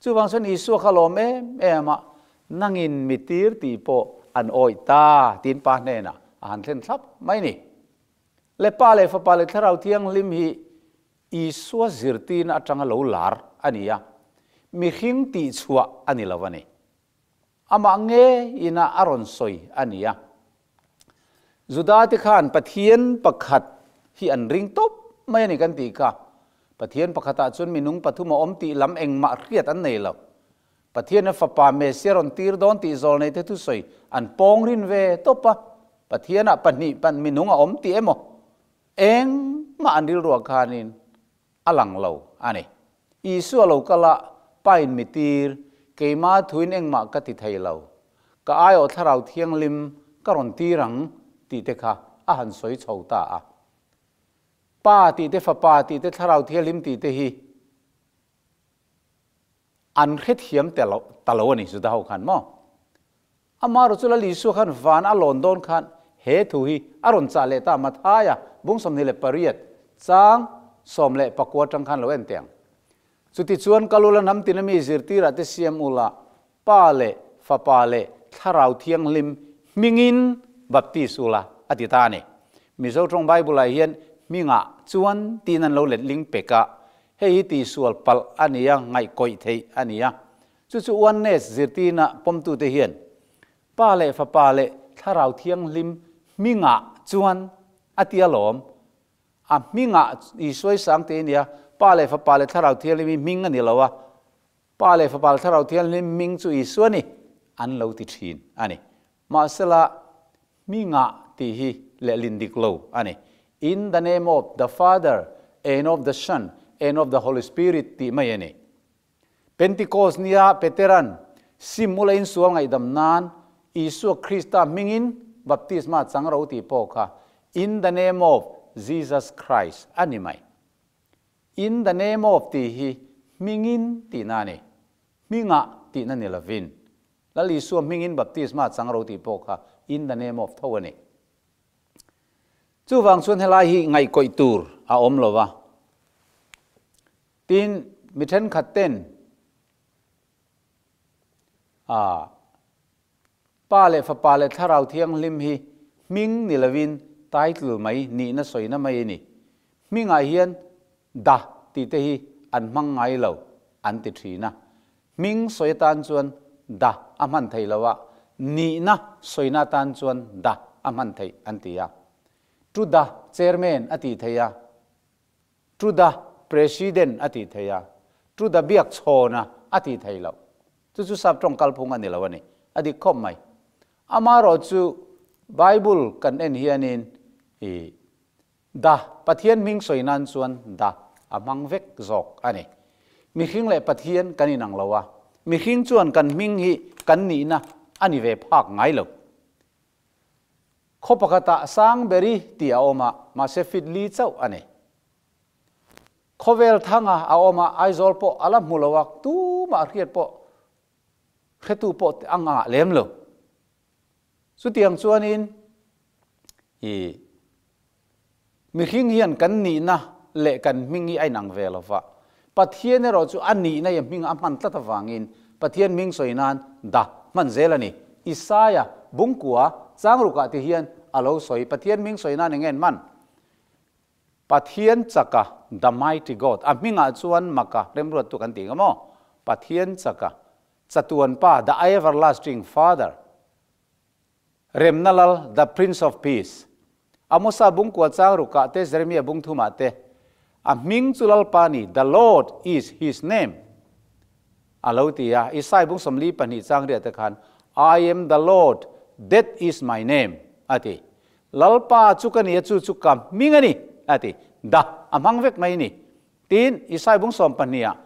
Chuvang chuan Isua kha lawm em em a, nangin mi tir tih pawh an awih ta tiin Pa hnenah a han thlen thlap mai ni. Le Pa leh Fapa leh Thlarau Thianghlim hi Isua zirtirna atanga lo lar a ni a, mihring tihchhuah a ni lo a ni. Amah nge ina a rawn sawi a ni a. Judate khan Pathian pakhat hi an ring tawp mai a ni kan tih kha. Pathian pakhatah chuan minung pathum a awm tih lam engmah hriat an nei lo. Pathian a fapa Messia rawn tir dawn tih zawlneite thusawi an pawng rin ve tawp a. Pathianah pahnih pan minung a awm tih emaw engmah an rilruah khanin a lang lo a ni. Isua lo kal a, Pain mi tir, keimah thuin engmah ka ti thei lo. Ka aiawh Thlarau Thianghlim ka rawn tir ang tih te kha a han sawi chho ta a. Pa tih te, Fapa tih te, Thlarau Thianghlim tih te hi an hrethiam ta lo a ni Juda ho khan maw? Amaherawhchu Lal Isua khan van a lawn dawn khan he thu hi a rawn chah leh ta Mathaia bung 28 chang 19 atang khan lo en teh ang. Chutichuan kal ula hnam tina mi zirtirah te siam ula Pa leh Fapa leh Thlarau Thianghlim hmingin baptis ula a ti ta a ni. Mizo tawng Bible-ah hian hmingah chuan tiin an lo letling pek a, hei hi tihsual palh a ni a, ngaihkawih theih a ni a. Chu chu Oneness zirtirna pawmtute hian Pa leh Fapa leh Thlarau Thianghlim hmingah chuan a ti alawm. A hmingah Isua i sang teh nia, Pa leh Fapa leh Thlarau Thianghlim hi hming a ni lo a, Pa leh Fapa leh Thlarau Thianghlim hming chu Isua ni an lo ti thin a ni. Mahsela hmingah tih hi lehlin dik lo a ni. In the name of the Father and of the Son and of the Holy Spirit tih mai a ni. Pentikos nia Petera'n sim ula insual ngaihdam nan Isua Krista hmingin baptisma chang ro tih pawh kha In the name of Jesus Christ a ni mai. In the name of tih hi hmingin tihna a ni. Hmingah tihna ni lovin. Lal Isua hmingin baptisma chang ro tih pawh kha in the name of tho a ni. Chuvang chuan helai hi ngaihkawih tur a awm lo va. Tin, mi thenkhat ten a Pa leh Fapa leh Thlarau Thianghlim hi hming ni lovin title mai nihna sawina mai a ni. Hmingah hian da tih te hi an hmang ngai lo an ti thin a. Hming sawi atan chuan da a hman thei lo a, nihna sawina atan chuan da a hman theih an ti a. To the Chairman a tih theih a. To the President a tih theih a, to the biak chhawna a tih theih loh. Chu chu sap tawng kalphung a ni lo a ni. A dik khawp mai. Amaherawhchu Bible kan en hianin i the Pathian hming sawi nan chuan the a hmang vek zawk a ni. Mihring leh Pathian kan inang lo a, mihring chuan kan hming hi kan nihna a ni ve phak ngai lo. Khaw pakhatah Sangberi tih a awm a, mahse fit li chauh a ni. Khawvel thanga a awm a, Aizawl pawh a la hmu lo a, tumah hriat pawh hretu pawh a ngah lem lo. Chutiang chuanin i mihring hian kan nihna leh kan hming hi a inang ve lo va, Pathian erawh chu a nihna hi a hming a hman tlat avangin Pathian hming sawi nan da hman zel a ni. Isaia bungkua changrukah te hian a lo sawi, Pathian hming sawi nan eng nge an hman? Pathian chaka, the mighty God, a hmingah chuan maka remruattu kan tih nga maw? Pathian chaka, chatuan pa, the everlasting Father, Remna Lal, the Prince of Peace, Amosa bungkua changrukah te Jeremia bungthumah te, a hming chu Lalpa ni, the Lord is his name, a lo ti a. Isai bung 42 chang riah te khan, I am the Lord, that is my name, a ti. Lalpa chu ka ni a, chu chu ka hming a ni, a ti. Da, a hmang vek mai ni. Tin, Isai bung 12-ah,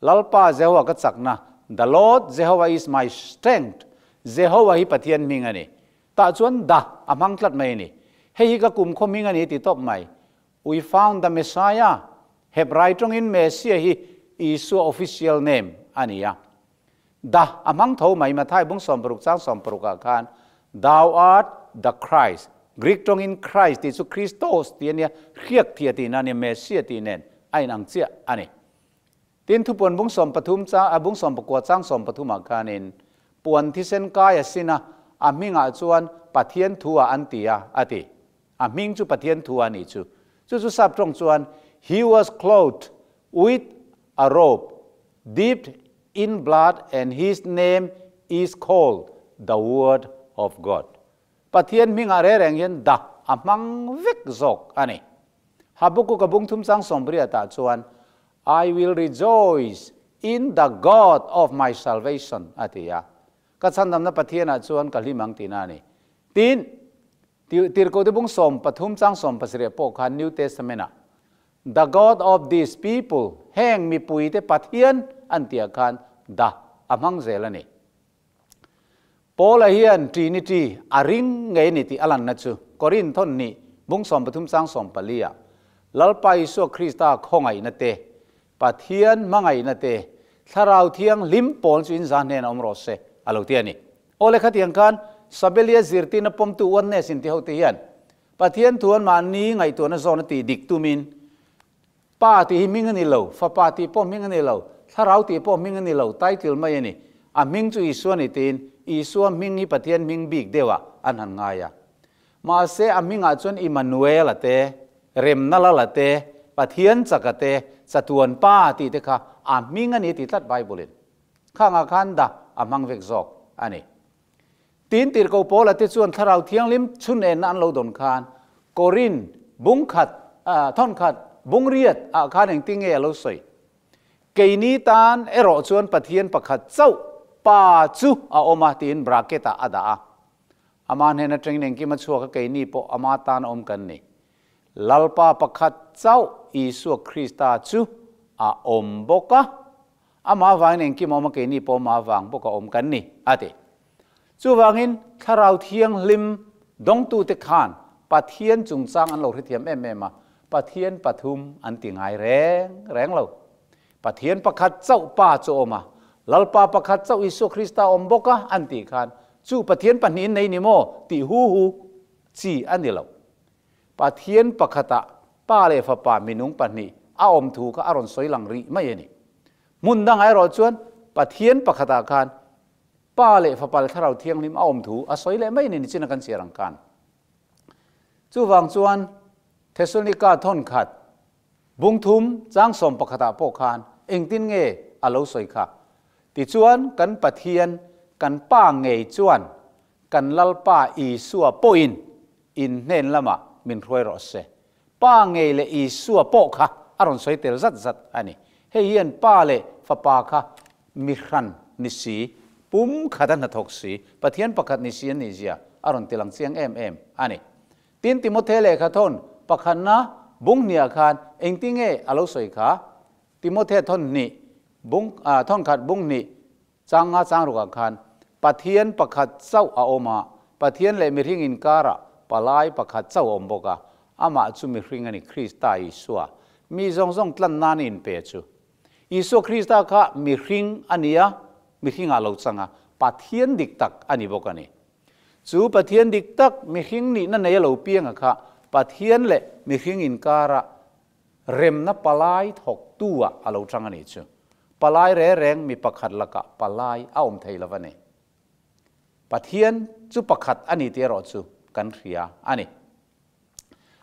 Lalpa Jehovah ka chakna, The Lord Jehovah is my strength, Jehovah hi Pathian hming a ni. Tah chuan da a hmang tlat mai a ni. Hei hi ka kumkhaw hming a ni ti tawp mai. We found the Messiah, Hebrai tawngin Messiah hi Isua official name a ni a. Da a hmang tho mai, Mathai bung 60 chang 60 ah khan, Thou art the Christ. Greek tawngin Christ tih chu Christos tih a nia, hriak thih a tihna a nia, Messiah tih nen a inang chiah a ni. Tin, thupuan bung 13 chang, bung 19 chang 13 ah khanin puan thisen kai a sin a, a hmingah chuan Pathian thu ah an ti a, a ti. A hming chu Pathian thu a nih chu. Chu chu sap tawng chuan He was clothed with a robe dipped in blood and his name is called the Word of God. Pathian hmingah reng reng hian dah a hmang vek zawk a ni. Habakkuk a bung thum chang 80 ah chuan I will rejoice in the God of my salvation a ti a. Ka chhandamna Pathianah chuan ka hlim ang tihna a ni. Tin, Tirhkohte bung 13 chang 17 pawh khan New Testament ah The God of these people, heng mipuite Pathian an tih ah khan the a hmang zel a ni. Paula hian Trinity a ring ngei a ni tih a lanna chu Korinth thawn hnih bung 13 chang 14 ah Lalpa Isua Krista khawngaihna te, Pathian hmangaihna te, Thlarau Thianghlim pawl chu in za hnenah awm rawh se a lo ti a ni. Aw le khatiang khan Sabelia zirtirna pawmtu Oneness inti hote hian Pathian thu an mahni ngaihtuahna zawna tih dik tumin Pa tih hi hming a ni lo, Fapa tih pawh hming a ni lo, Thlarau tih pawh hming a ni lo, title mai a ni. A hming chu Isua ni tiin Isua hming hi Pathian hming bik deuhah an han ngai a. Mahse a hmingah chuan Immanuela te, Remna Lala te, Pathian Chaka te, Chatuan Pa tih te kha a hming a ni tih tlat Bible-in. Khangah khan dah a hmang vek zawk a ni. Tin tirhkoh Paula te chuan Thlarau Thianghlim chhun enna an lo dawn khan Korin bung khat, thawn khat, bung riat ah khan engtin nge a lo sawi? Keini tan erawh chuan Pathian pakhat chauh Pa chu a awm a tiin bracket ah a dah a. Ama hnen atangin engkim a chhuak a keini pawh ama tan awm kan ni. Lalpa pakhat chauh Isua Krista chu a awm bawk a. Amah avangin engkim a awm a, keini pawh amah avang bawk a awm kan ni, a ti. Chuvangin Thlarau Thianghlim dawngtute khan Pathian chungchang an lo hrethiam em em a, Pathian pathum an ti ngai reng reng lo. Pathian pakhat chauh Pa chu a awm a, Lalpa pakhat chauh Isua Krista a awm bawk a, an tih khan chu Pathian pahnihin nei ni maw tih hu hu chi a ni lo. Pathian pakhatah Pa leh Fapa minung pahnih a awm thu kha a rawn sawi lang rih mai a ni. Hmun dangah erawh chuan Pathian pakhatah khan Pa leh Fapa leh Thlarau Thianghlim a awm thu a sawi leh mai a ni nichin a kan chhiar ang khan. Chuvang chuan Thesalonika thawnkhat bung thum chang 11 ah pawh khan engtin nge a lo sawi kha? Tichuan kan Pathian kan Pa ngei chuan Kan Lalpa Isua pawhin in hnen lamah min hruai rawh se. Pa ngei leh Isua pawh kha a rawn sawi tel zat zat a ni. Hei hian Pa leh Fapa kha mihran ni si, pum khat a hnathawk si, Pathian pakhat ni si an nih zia a rawn tilang chiang em em a ni. Tin Timothe lehkha thawn pakhatna bung hniah khan engtinge a lo sawi kha? Timothe thawn hnih bung thawn khat bung hnih Chang nga chang rukah khan Pathian pakhat chauh a awm a, Pathian leh mihring inkarah palai pakhat chauh a awm bawk a, amah chu mihring a ni, Krista Isua. Mi zawng zawng tlan nan a inpe chu. Isua Krista kha mihring a ni a, mihringah lo chang a, Pathian dik tak a ni bawk a ni. Chu Pathian dik tak mihring nihna nei a lo piang a kha Pathian leh mihring inkarah Remna palai thawktu ah a lo chang a nih chu. Palai re reng mi pakhat lakah palai a awm thei lo a ni. Pathian chu pakhat a ni tih erawh chu kan hria a ni.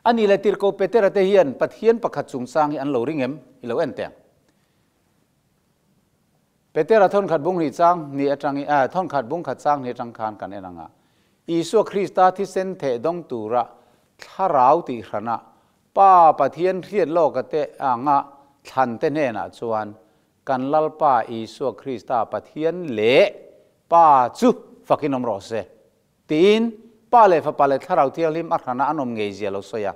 A nih leh Tirhkoh Petera te hian Pathian pakhat chungchang hi an lo ring em? I lo en teh ang. Petera thawnkhat bung hnih chang hnih atangin, thawnkhat bung khat chang hnih atang khan kan en ang a, Isua Krista thisen theh dawng tura thlarau tih hranah Pa Pathian hriat lawka te anga thlan te hnenah chuan kan Lalpa Isua Krista Pathian leh Pa chu fakin awm rawh se tiin Pa leh Fapa leh Thlarau Thianghlim a hrana an awm ngei zia lo sawi a.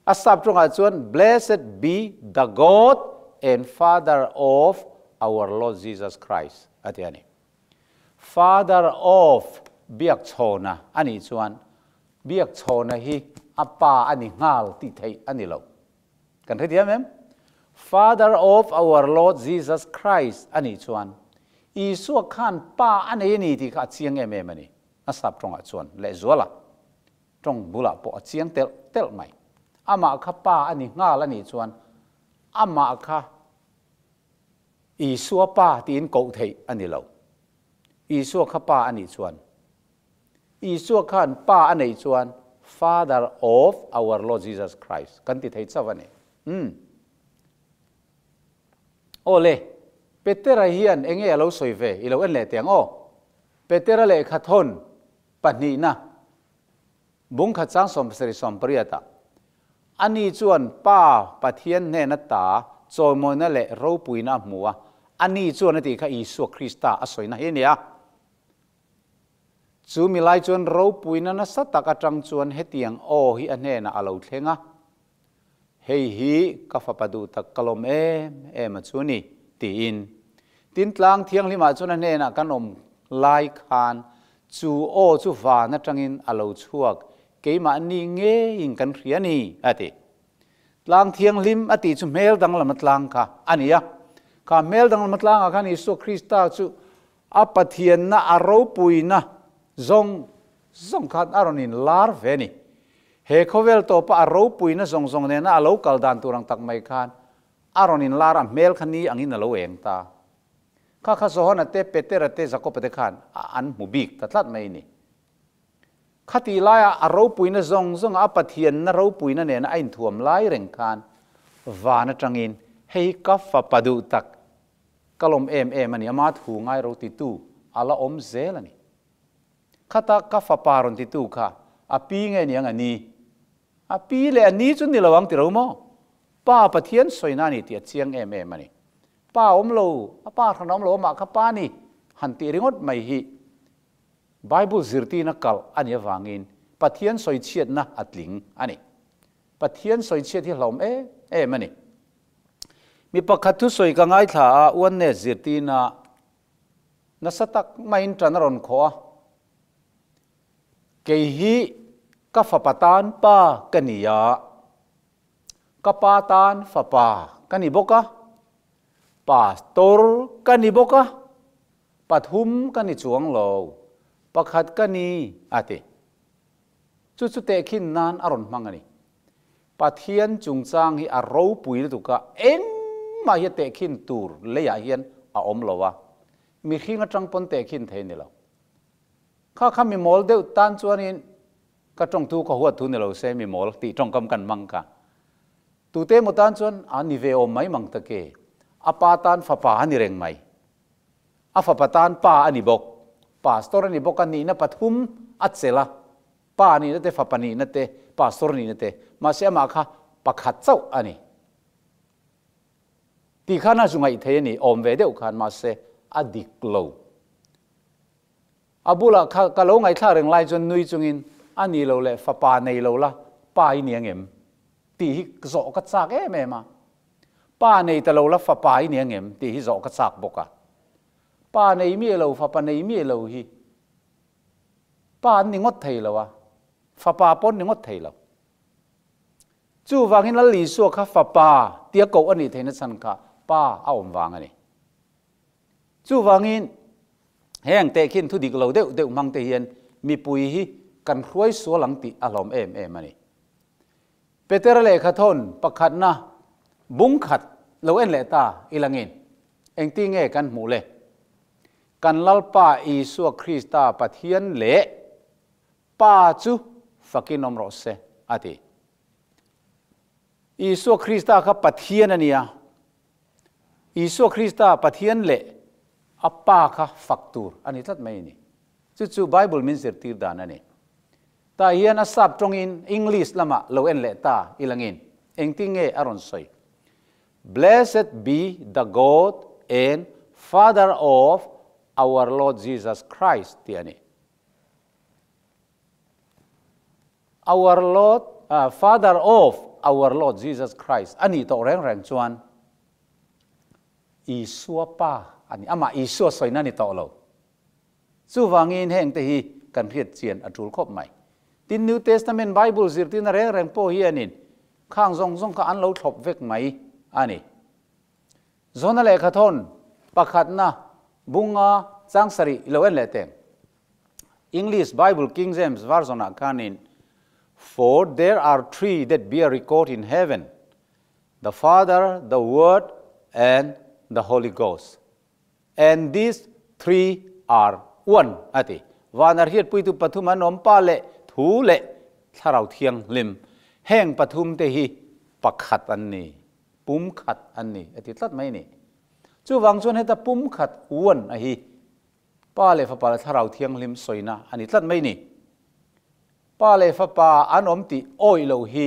A sap tawngah chuan Blessed be the God and Father of our Lord Jesus Christ a ti a ni. Father of Biakchhawna a nih chuan Biakchhawna hi a pa a ni nghal tih theih a ni lo. Kan hrethiam em? Father of our Lord Jesus Christ a nih chuan Isua khan pa a nei a ni tih kha a chiang em em a ni. A sap tawngah chuan lehzuala tawng bulah pawh a chiang telh telh mai. Amah kha Pa a ni nghal a nih chuan amah kha Isua Pa tiin koh theih a ni lo. Isua kha Pa a nih chuan Isua khan Pa a neih chuan Father of our Lord Jesus Christ kan ti thei chauh a ni. Umm. Aw le, Petera hian enge a lo sawi ve i lo en leh teh ang aw. Petera lehkha thawn pahnihna bungkhat chang 78 ah ani chuan Pa Pathian hnena ta chawimawina leh ropuina a hmu a, ani chuan a tih kha Isua Krista a sawina hi a ni a. Chu mi lai chuan ropuina nasa tak atang chuan hetiang aw hi a hnenah a lo thleng a, Hei hi ka fapa duh tak ka lawm em em a chu ni, tiin. Tin, tlang thianghlimah chuan a hnenah kan awm lai khan chu aw chu van atangin a lo chhuak, keimahni ngeiin kan hria ni, a ti. Tlang thianghlim a tih chu hmel danglama tlang kha a ni a. Kha hmel danglama tlangah khan Isua Krista chu a Pathianna a ropuina zawng zawng khan a rawn inlar ve a ni. He khawvel tawpa a ropuina zawng zawng nena a lo kal dan tur ang tak mai khan a rawn inlar a hmel kha ni angin a lo eng ta. Kha kha Johana te, Petera te, Jakoba te khan an hmu bik ta tlat mai a ni. Khatih laia a ropuina zawng zawnga a Pathianna ropuina nena a inthuam lai reng khan van atangin hei ka fapa duh tak ka lawm em em a ni, ama thu ngai ro titu a la awm zel a ni. Khata ka fapa rawn titu kha a pi nge niang a ni? A pi leh a ni chu ni lo ang ti ro maw? Pa Pathian sawina a ni tih a chiang em em a ni. Pa awm lo, a pa hran awm lo amah kha pa ni han tih ringawt mai hi Bible zirtirna kalh a nih avangin Pathian sawichhiatna a tling a ni. Pathian sawichhiat hi hlauhawm em em a ni. Mi pakhat thusawi ka ngaithla a, Oneness zirtirna nasa tak maiin tan a rawn khawh a, Kei hi ka fapa tan pa ka ni a, ka pa tan fapa ka ni bawk a, pastor ka ni bawk a, pathum ka ni chuang lo, pakhat ka ni, a ti. Chu chu tehkhin nan a rawn hmang a ni. Pathian chungchang hi a ropui lutuk a, engmah hi a tehkhin tur leiah hian a awm lo a, mihring atang pawn tehkhin thei a ni lo. Kha kha mi mawl deuh tan chuanin ka tawngthu ka huat thu ni lo se mi mawl tih tawngkam kan hmang kha. Tute emaw tan chuan a ni ve awm mai mang tak e, a pa tan fapa a ni reng mai. A fapa tan pa a ni bawk. Pastor a ni bawk a, nihna pathum a chelh a, pa nihna te, fapa nihna te, pastor nihna te, mahse amah kha pakhat chauh a ni. Tih khan a zu ngaih thei a ni, awm ve deuh khan, mahse a dik lo. A bulah kha ka lo ngaihthlak reng lai chuan nui chungin, A ni lo leh fapa nei lo la, pa i ni angem? Tih hi zawh ka chak em em a. Pa nei ta lo la fapa i ni angem? Tih hi zawh ka chak bawk a. Pa nei miah lo, fapa nei miah lo hi pa an ni ngawt thei lo a, fapa pawh an ni ngawt thei lo. Chuvangin Lal Isua kha fapa tia koh a nih theihna chhan kha pa a awm vang a ni. Chuvangin heng tehkhin thu dik lo deuh deuh hmang te hian mipui hi kan hruai sual ang tih a hlawm em em a ni. Petera lehkha thawn pakhatna bung khat lo en leh ta i langin engti nge kan hmuh le? Kan Lalpa Isua Krista Pathian leh Pa chu fakin awm rawh se, a ti. Isua Krista kha Pathian a nia. Isua Krista Pathian leh a Pa kha fak tur a ni tlat mai a ni. Chu chu Bible min zirtir dan a ni. Tah hian a sap tawngin English lamah lo en leh ta i langin engtin nge a rawn sawi? Blessed be the God and Father of our Lord Jesus Christ tih a ni. Our Lord, Father of our Lord Jesus Christ a nih tawh reng reng chuan Isua Pa a ni. Amah Isua sawina a ni tawh lo. Chuvangin hengte hi kan hriat chian a tul khawp mai. Tin, New Testament Bible zirtirna reng reng pawh hianin khang zawng zawng kha an lo thlawp vek mai a ni. Zawna lehkhathawn pakhatna bunga chang sarih i lo en leh teng. English Bible King James Version ah khanin For there are three that bear record in heaven, the Father, the Word and the Holy Ghost. And these three are one a ti. Van a hriatpuitu pathum an awm Pa leh Thu leh Thlarau Thianghlim. Heng pathum te hi pakhat an ni, pumkhat an ni a ti tlat mai a ni. Chuvang chuan heta pumkhat, one, a hi Pa leh Fapa leh Thlarau Thianghlim sawina a ni tlat mai a ni. Pa leh Fapa an awm tih awih loh hi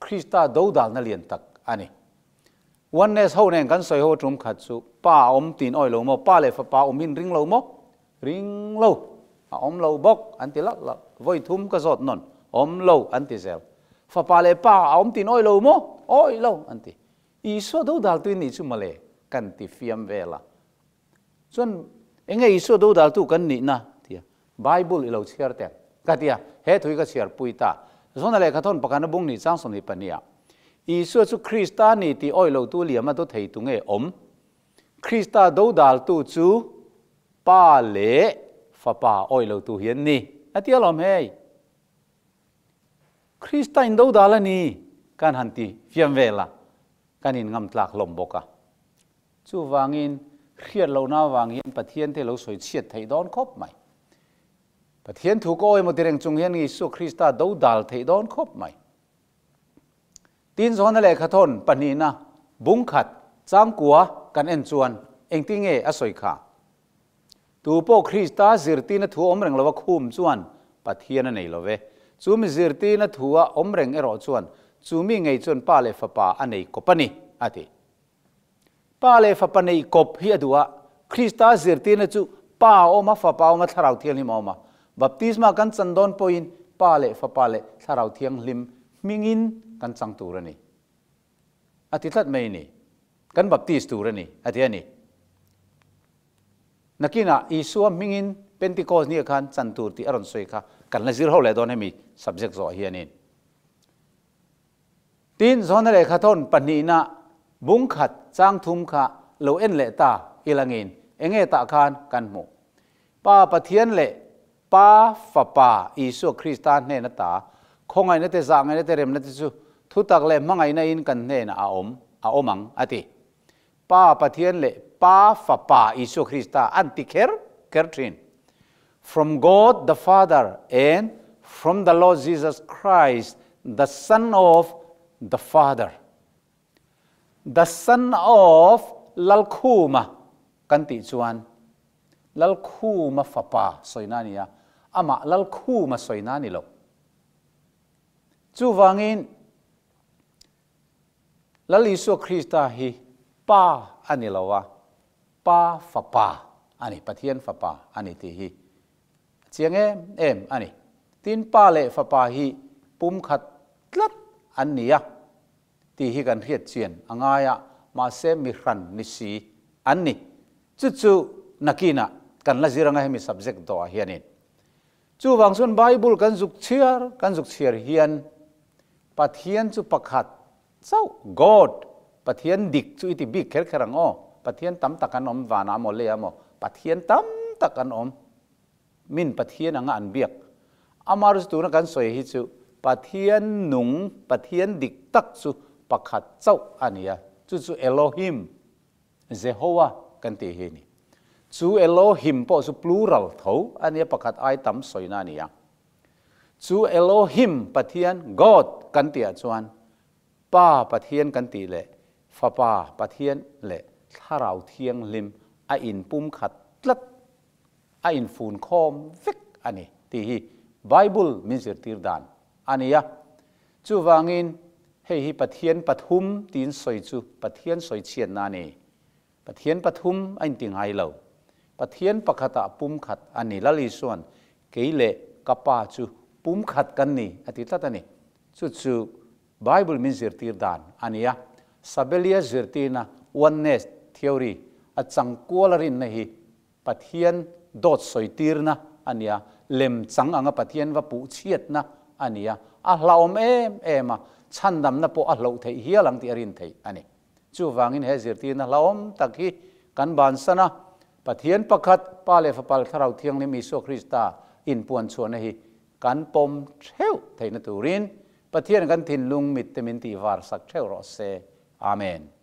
Krista dodalna lian tak a ni. Oneness ho nen kan sawi ho tum khat chu Pa a awm tiin awih lo maw? Pa leh Fapa awm hin ring lo maw? Ring lo. A awm lo bawk an ti lalh lalh. Vawi thum ka zawt nawn. Awm lo an ti zel. Fapa leh Pa a awm tiin awih lo maw? Awih lo an ti. Isua dodaltu in nih chu mawle kan ti fiam vel a. Chuan enge Isua dodaltu kan nihna tia Bible i lo chhiar teh ka tia he thu hi ka chhiar pui ta. Zona lehkha thawn pakhatna bung nih chang 22 ah Isua chu Krista ni tih awih lotu liama do thei tu nge awm? Krista dodaltu chu Pa leh Fapa awih lotu hi an ni a ti alawm hei. Krista in dodal a ni kan han ti fiam vel a, kan in ngam tlak hlawm bawk a. Chuvangin, hriat lohna avang hian Pathian te lo sawi chhiat theih dawn khawp mai. Pathian thu ka awi emaw ti reng chung hian Isua Krista do dal theih dawn khawp mai. Tin Johana lehkha thawn pahnihna bung khat changkua kan en chuan engtin nge a sawi kha? Tu pawh Krista zirtirna thu awm reng lova khum chuan Pathian a nei lo ve. Chu mi zirtirna thua awm reng erawh chuan chu mi ngei chuan Pa leh Fapa a nei kawp a ni, a ti. Pa leh Fapa neih kawp hi a duh a, Krista zirtirna chu Pa a awm a, Fapa a awm a, Thlarau Thianghlim a awm a. Baptisma kan chan dawn pawhin Pa leh Fapa leh Thlarau Thianghlim hmingin kan chang tur a ni. A ti tlat mai a ni. Kan baptis tur a ni, a ti a ni. Nakinah Isua hmingin Pentecost nia khan chan tur tih a rawn sawi kha kan la zir ho leh dawn hemi subject zawh hianin. Tin, Johana lehkha thawn pahnihna bung khat chang thum kha lo en leh ta ilangin enge tah khan kan hmuh. Pa Pathian leh Pa Fapa Isua Krista hnen ata khawngaihna te zahngaihna te remna te chu thutak leh hmangaihna in kan hnenah a awm a awm ang a ti. Pa Pathian leh Pa Fapa Isua Krista an ti kher kher thin. From God the Father and from the Lord Jesus Christ the Son of the Father. The Son of Lalkhuma kan tih chuan Lalkhuma fapa sawina a ni a, amah Lalkhuma sawina a ni lo. Chuvangin Lal Isua Krista hi Pa a ni lo a, Pa Fapa a ni, Pathian Fapa a ni tih hi a chiang em em a ni. Tin, Pa leh Fapa hi pumkhat tlat an ni a tih hi kan hriat chian a ngai a, mahse mi hran ni si an ni. Chu chu nakinah kan la zir anga hemi subject dawhah hianin. Chuvang chuan Bible kan zuk chhiar kan zuk chhiar hian Pathian chu pakhat chauh, God, Pathian dik chu i ti bik kher kher ang aw. Pathian tam tak an awm, vanah maw leiah maw, Pathian tam tak an awm. Min Pathian anga an biak. Amar chu tuna kan sawi hi chu Pathian nung, Pathian dik tak chu pakhat chauh a ni a, chu chu Elohim. Jehovah kan tih hi a ni. Chu Elohim pawh chu plural tho a nia, pakhat ai tam sawina a ni a. Chu Elohim Pathian, God, kan tihah chuan Pa Pathian kan tih leh Fapa Pathian leh Thlarau Thianghlim a inpumkhat tlat, a infunkhawm vek a ni tih hi Bible min zirtir dan a ni a. Chuvangin, hei hi Pathian pathum tiin sawi chu Pathian sawi chhiatna a ni. Pathian pathum a inti ngai lo. Pathian pakhatah pumkhat a ni. Lal Isuan, Kei leh ka Pa chu pumkhat kan ni a ti tlat a ni. Chu chu Bible min zirtir dan a ni a. Sabelia zirtirna, Oneness theory, a changkuala rinna hi Pathian dawt sawitirna a nia, lem chang anga Pathian va puh chhiatna a nia, a hlauhawm em em a, chhandamna pawh a hloh theih hial ang tih a rin theih a ni. Chuvangin he zirtirna hlauhawm tak hi kan bansan a, Pathian pakhat, Pa leh Fapa leh Thlarau Thianghlim Isua Krista inpuan chhuahna hi kan pawm theuh theihna turin Pathian kan thinlung mit te min tihvar sak theuh rawh se. Amen.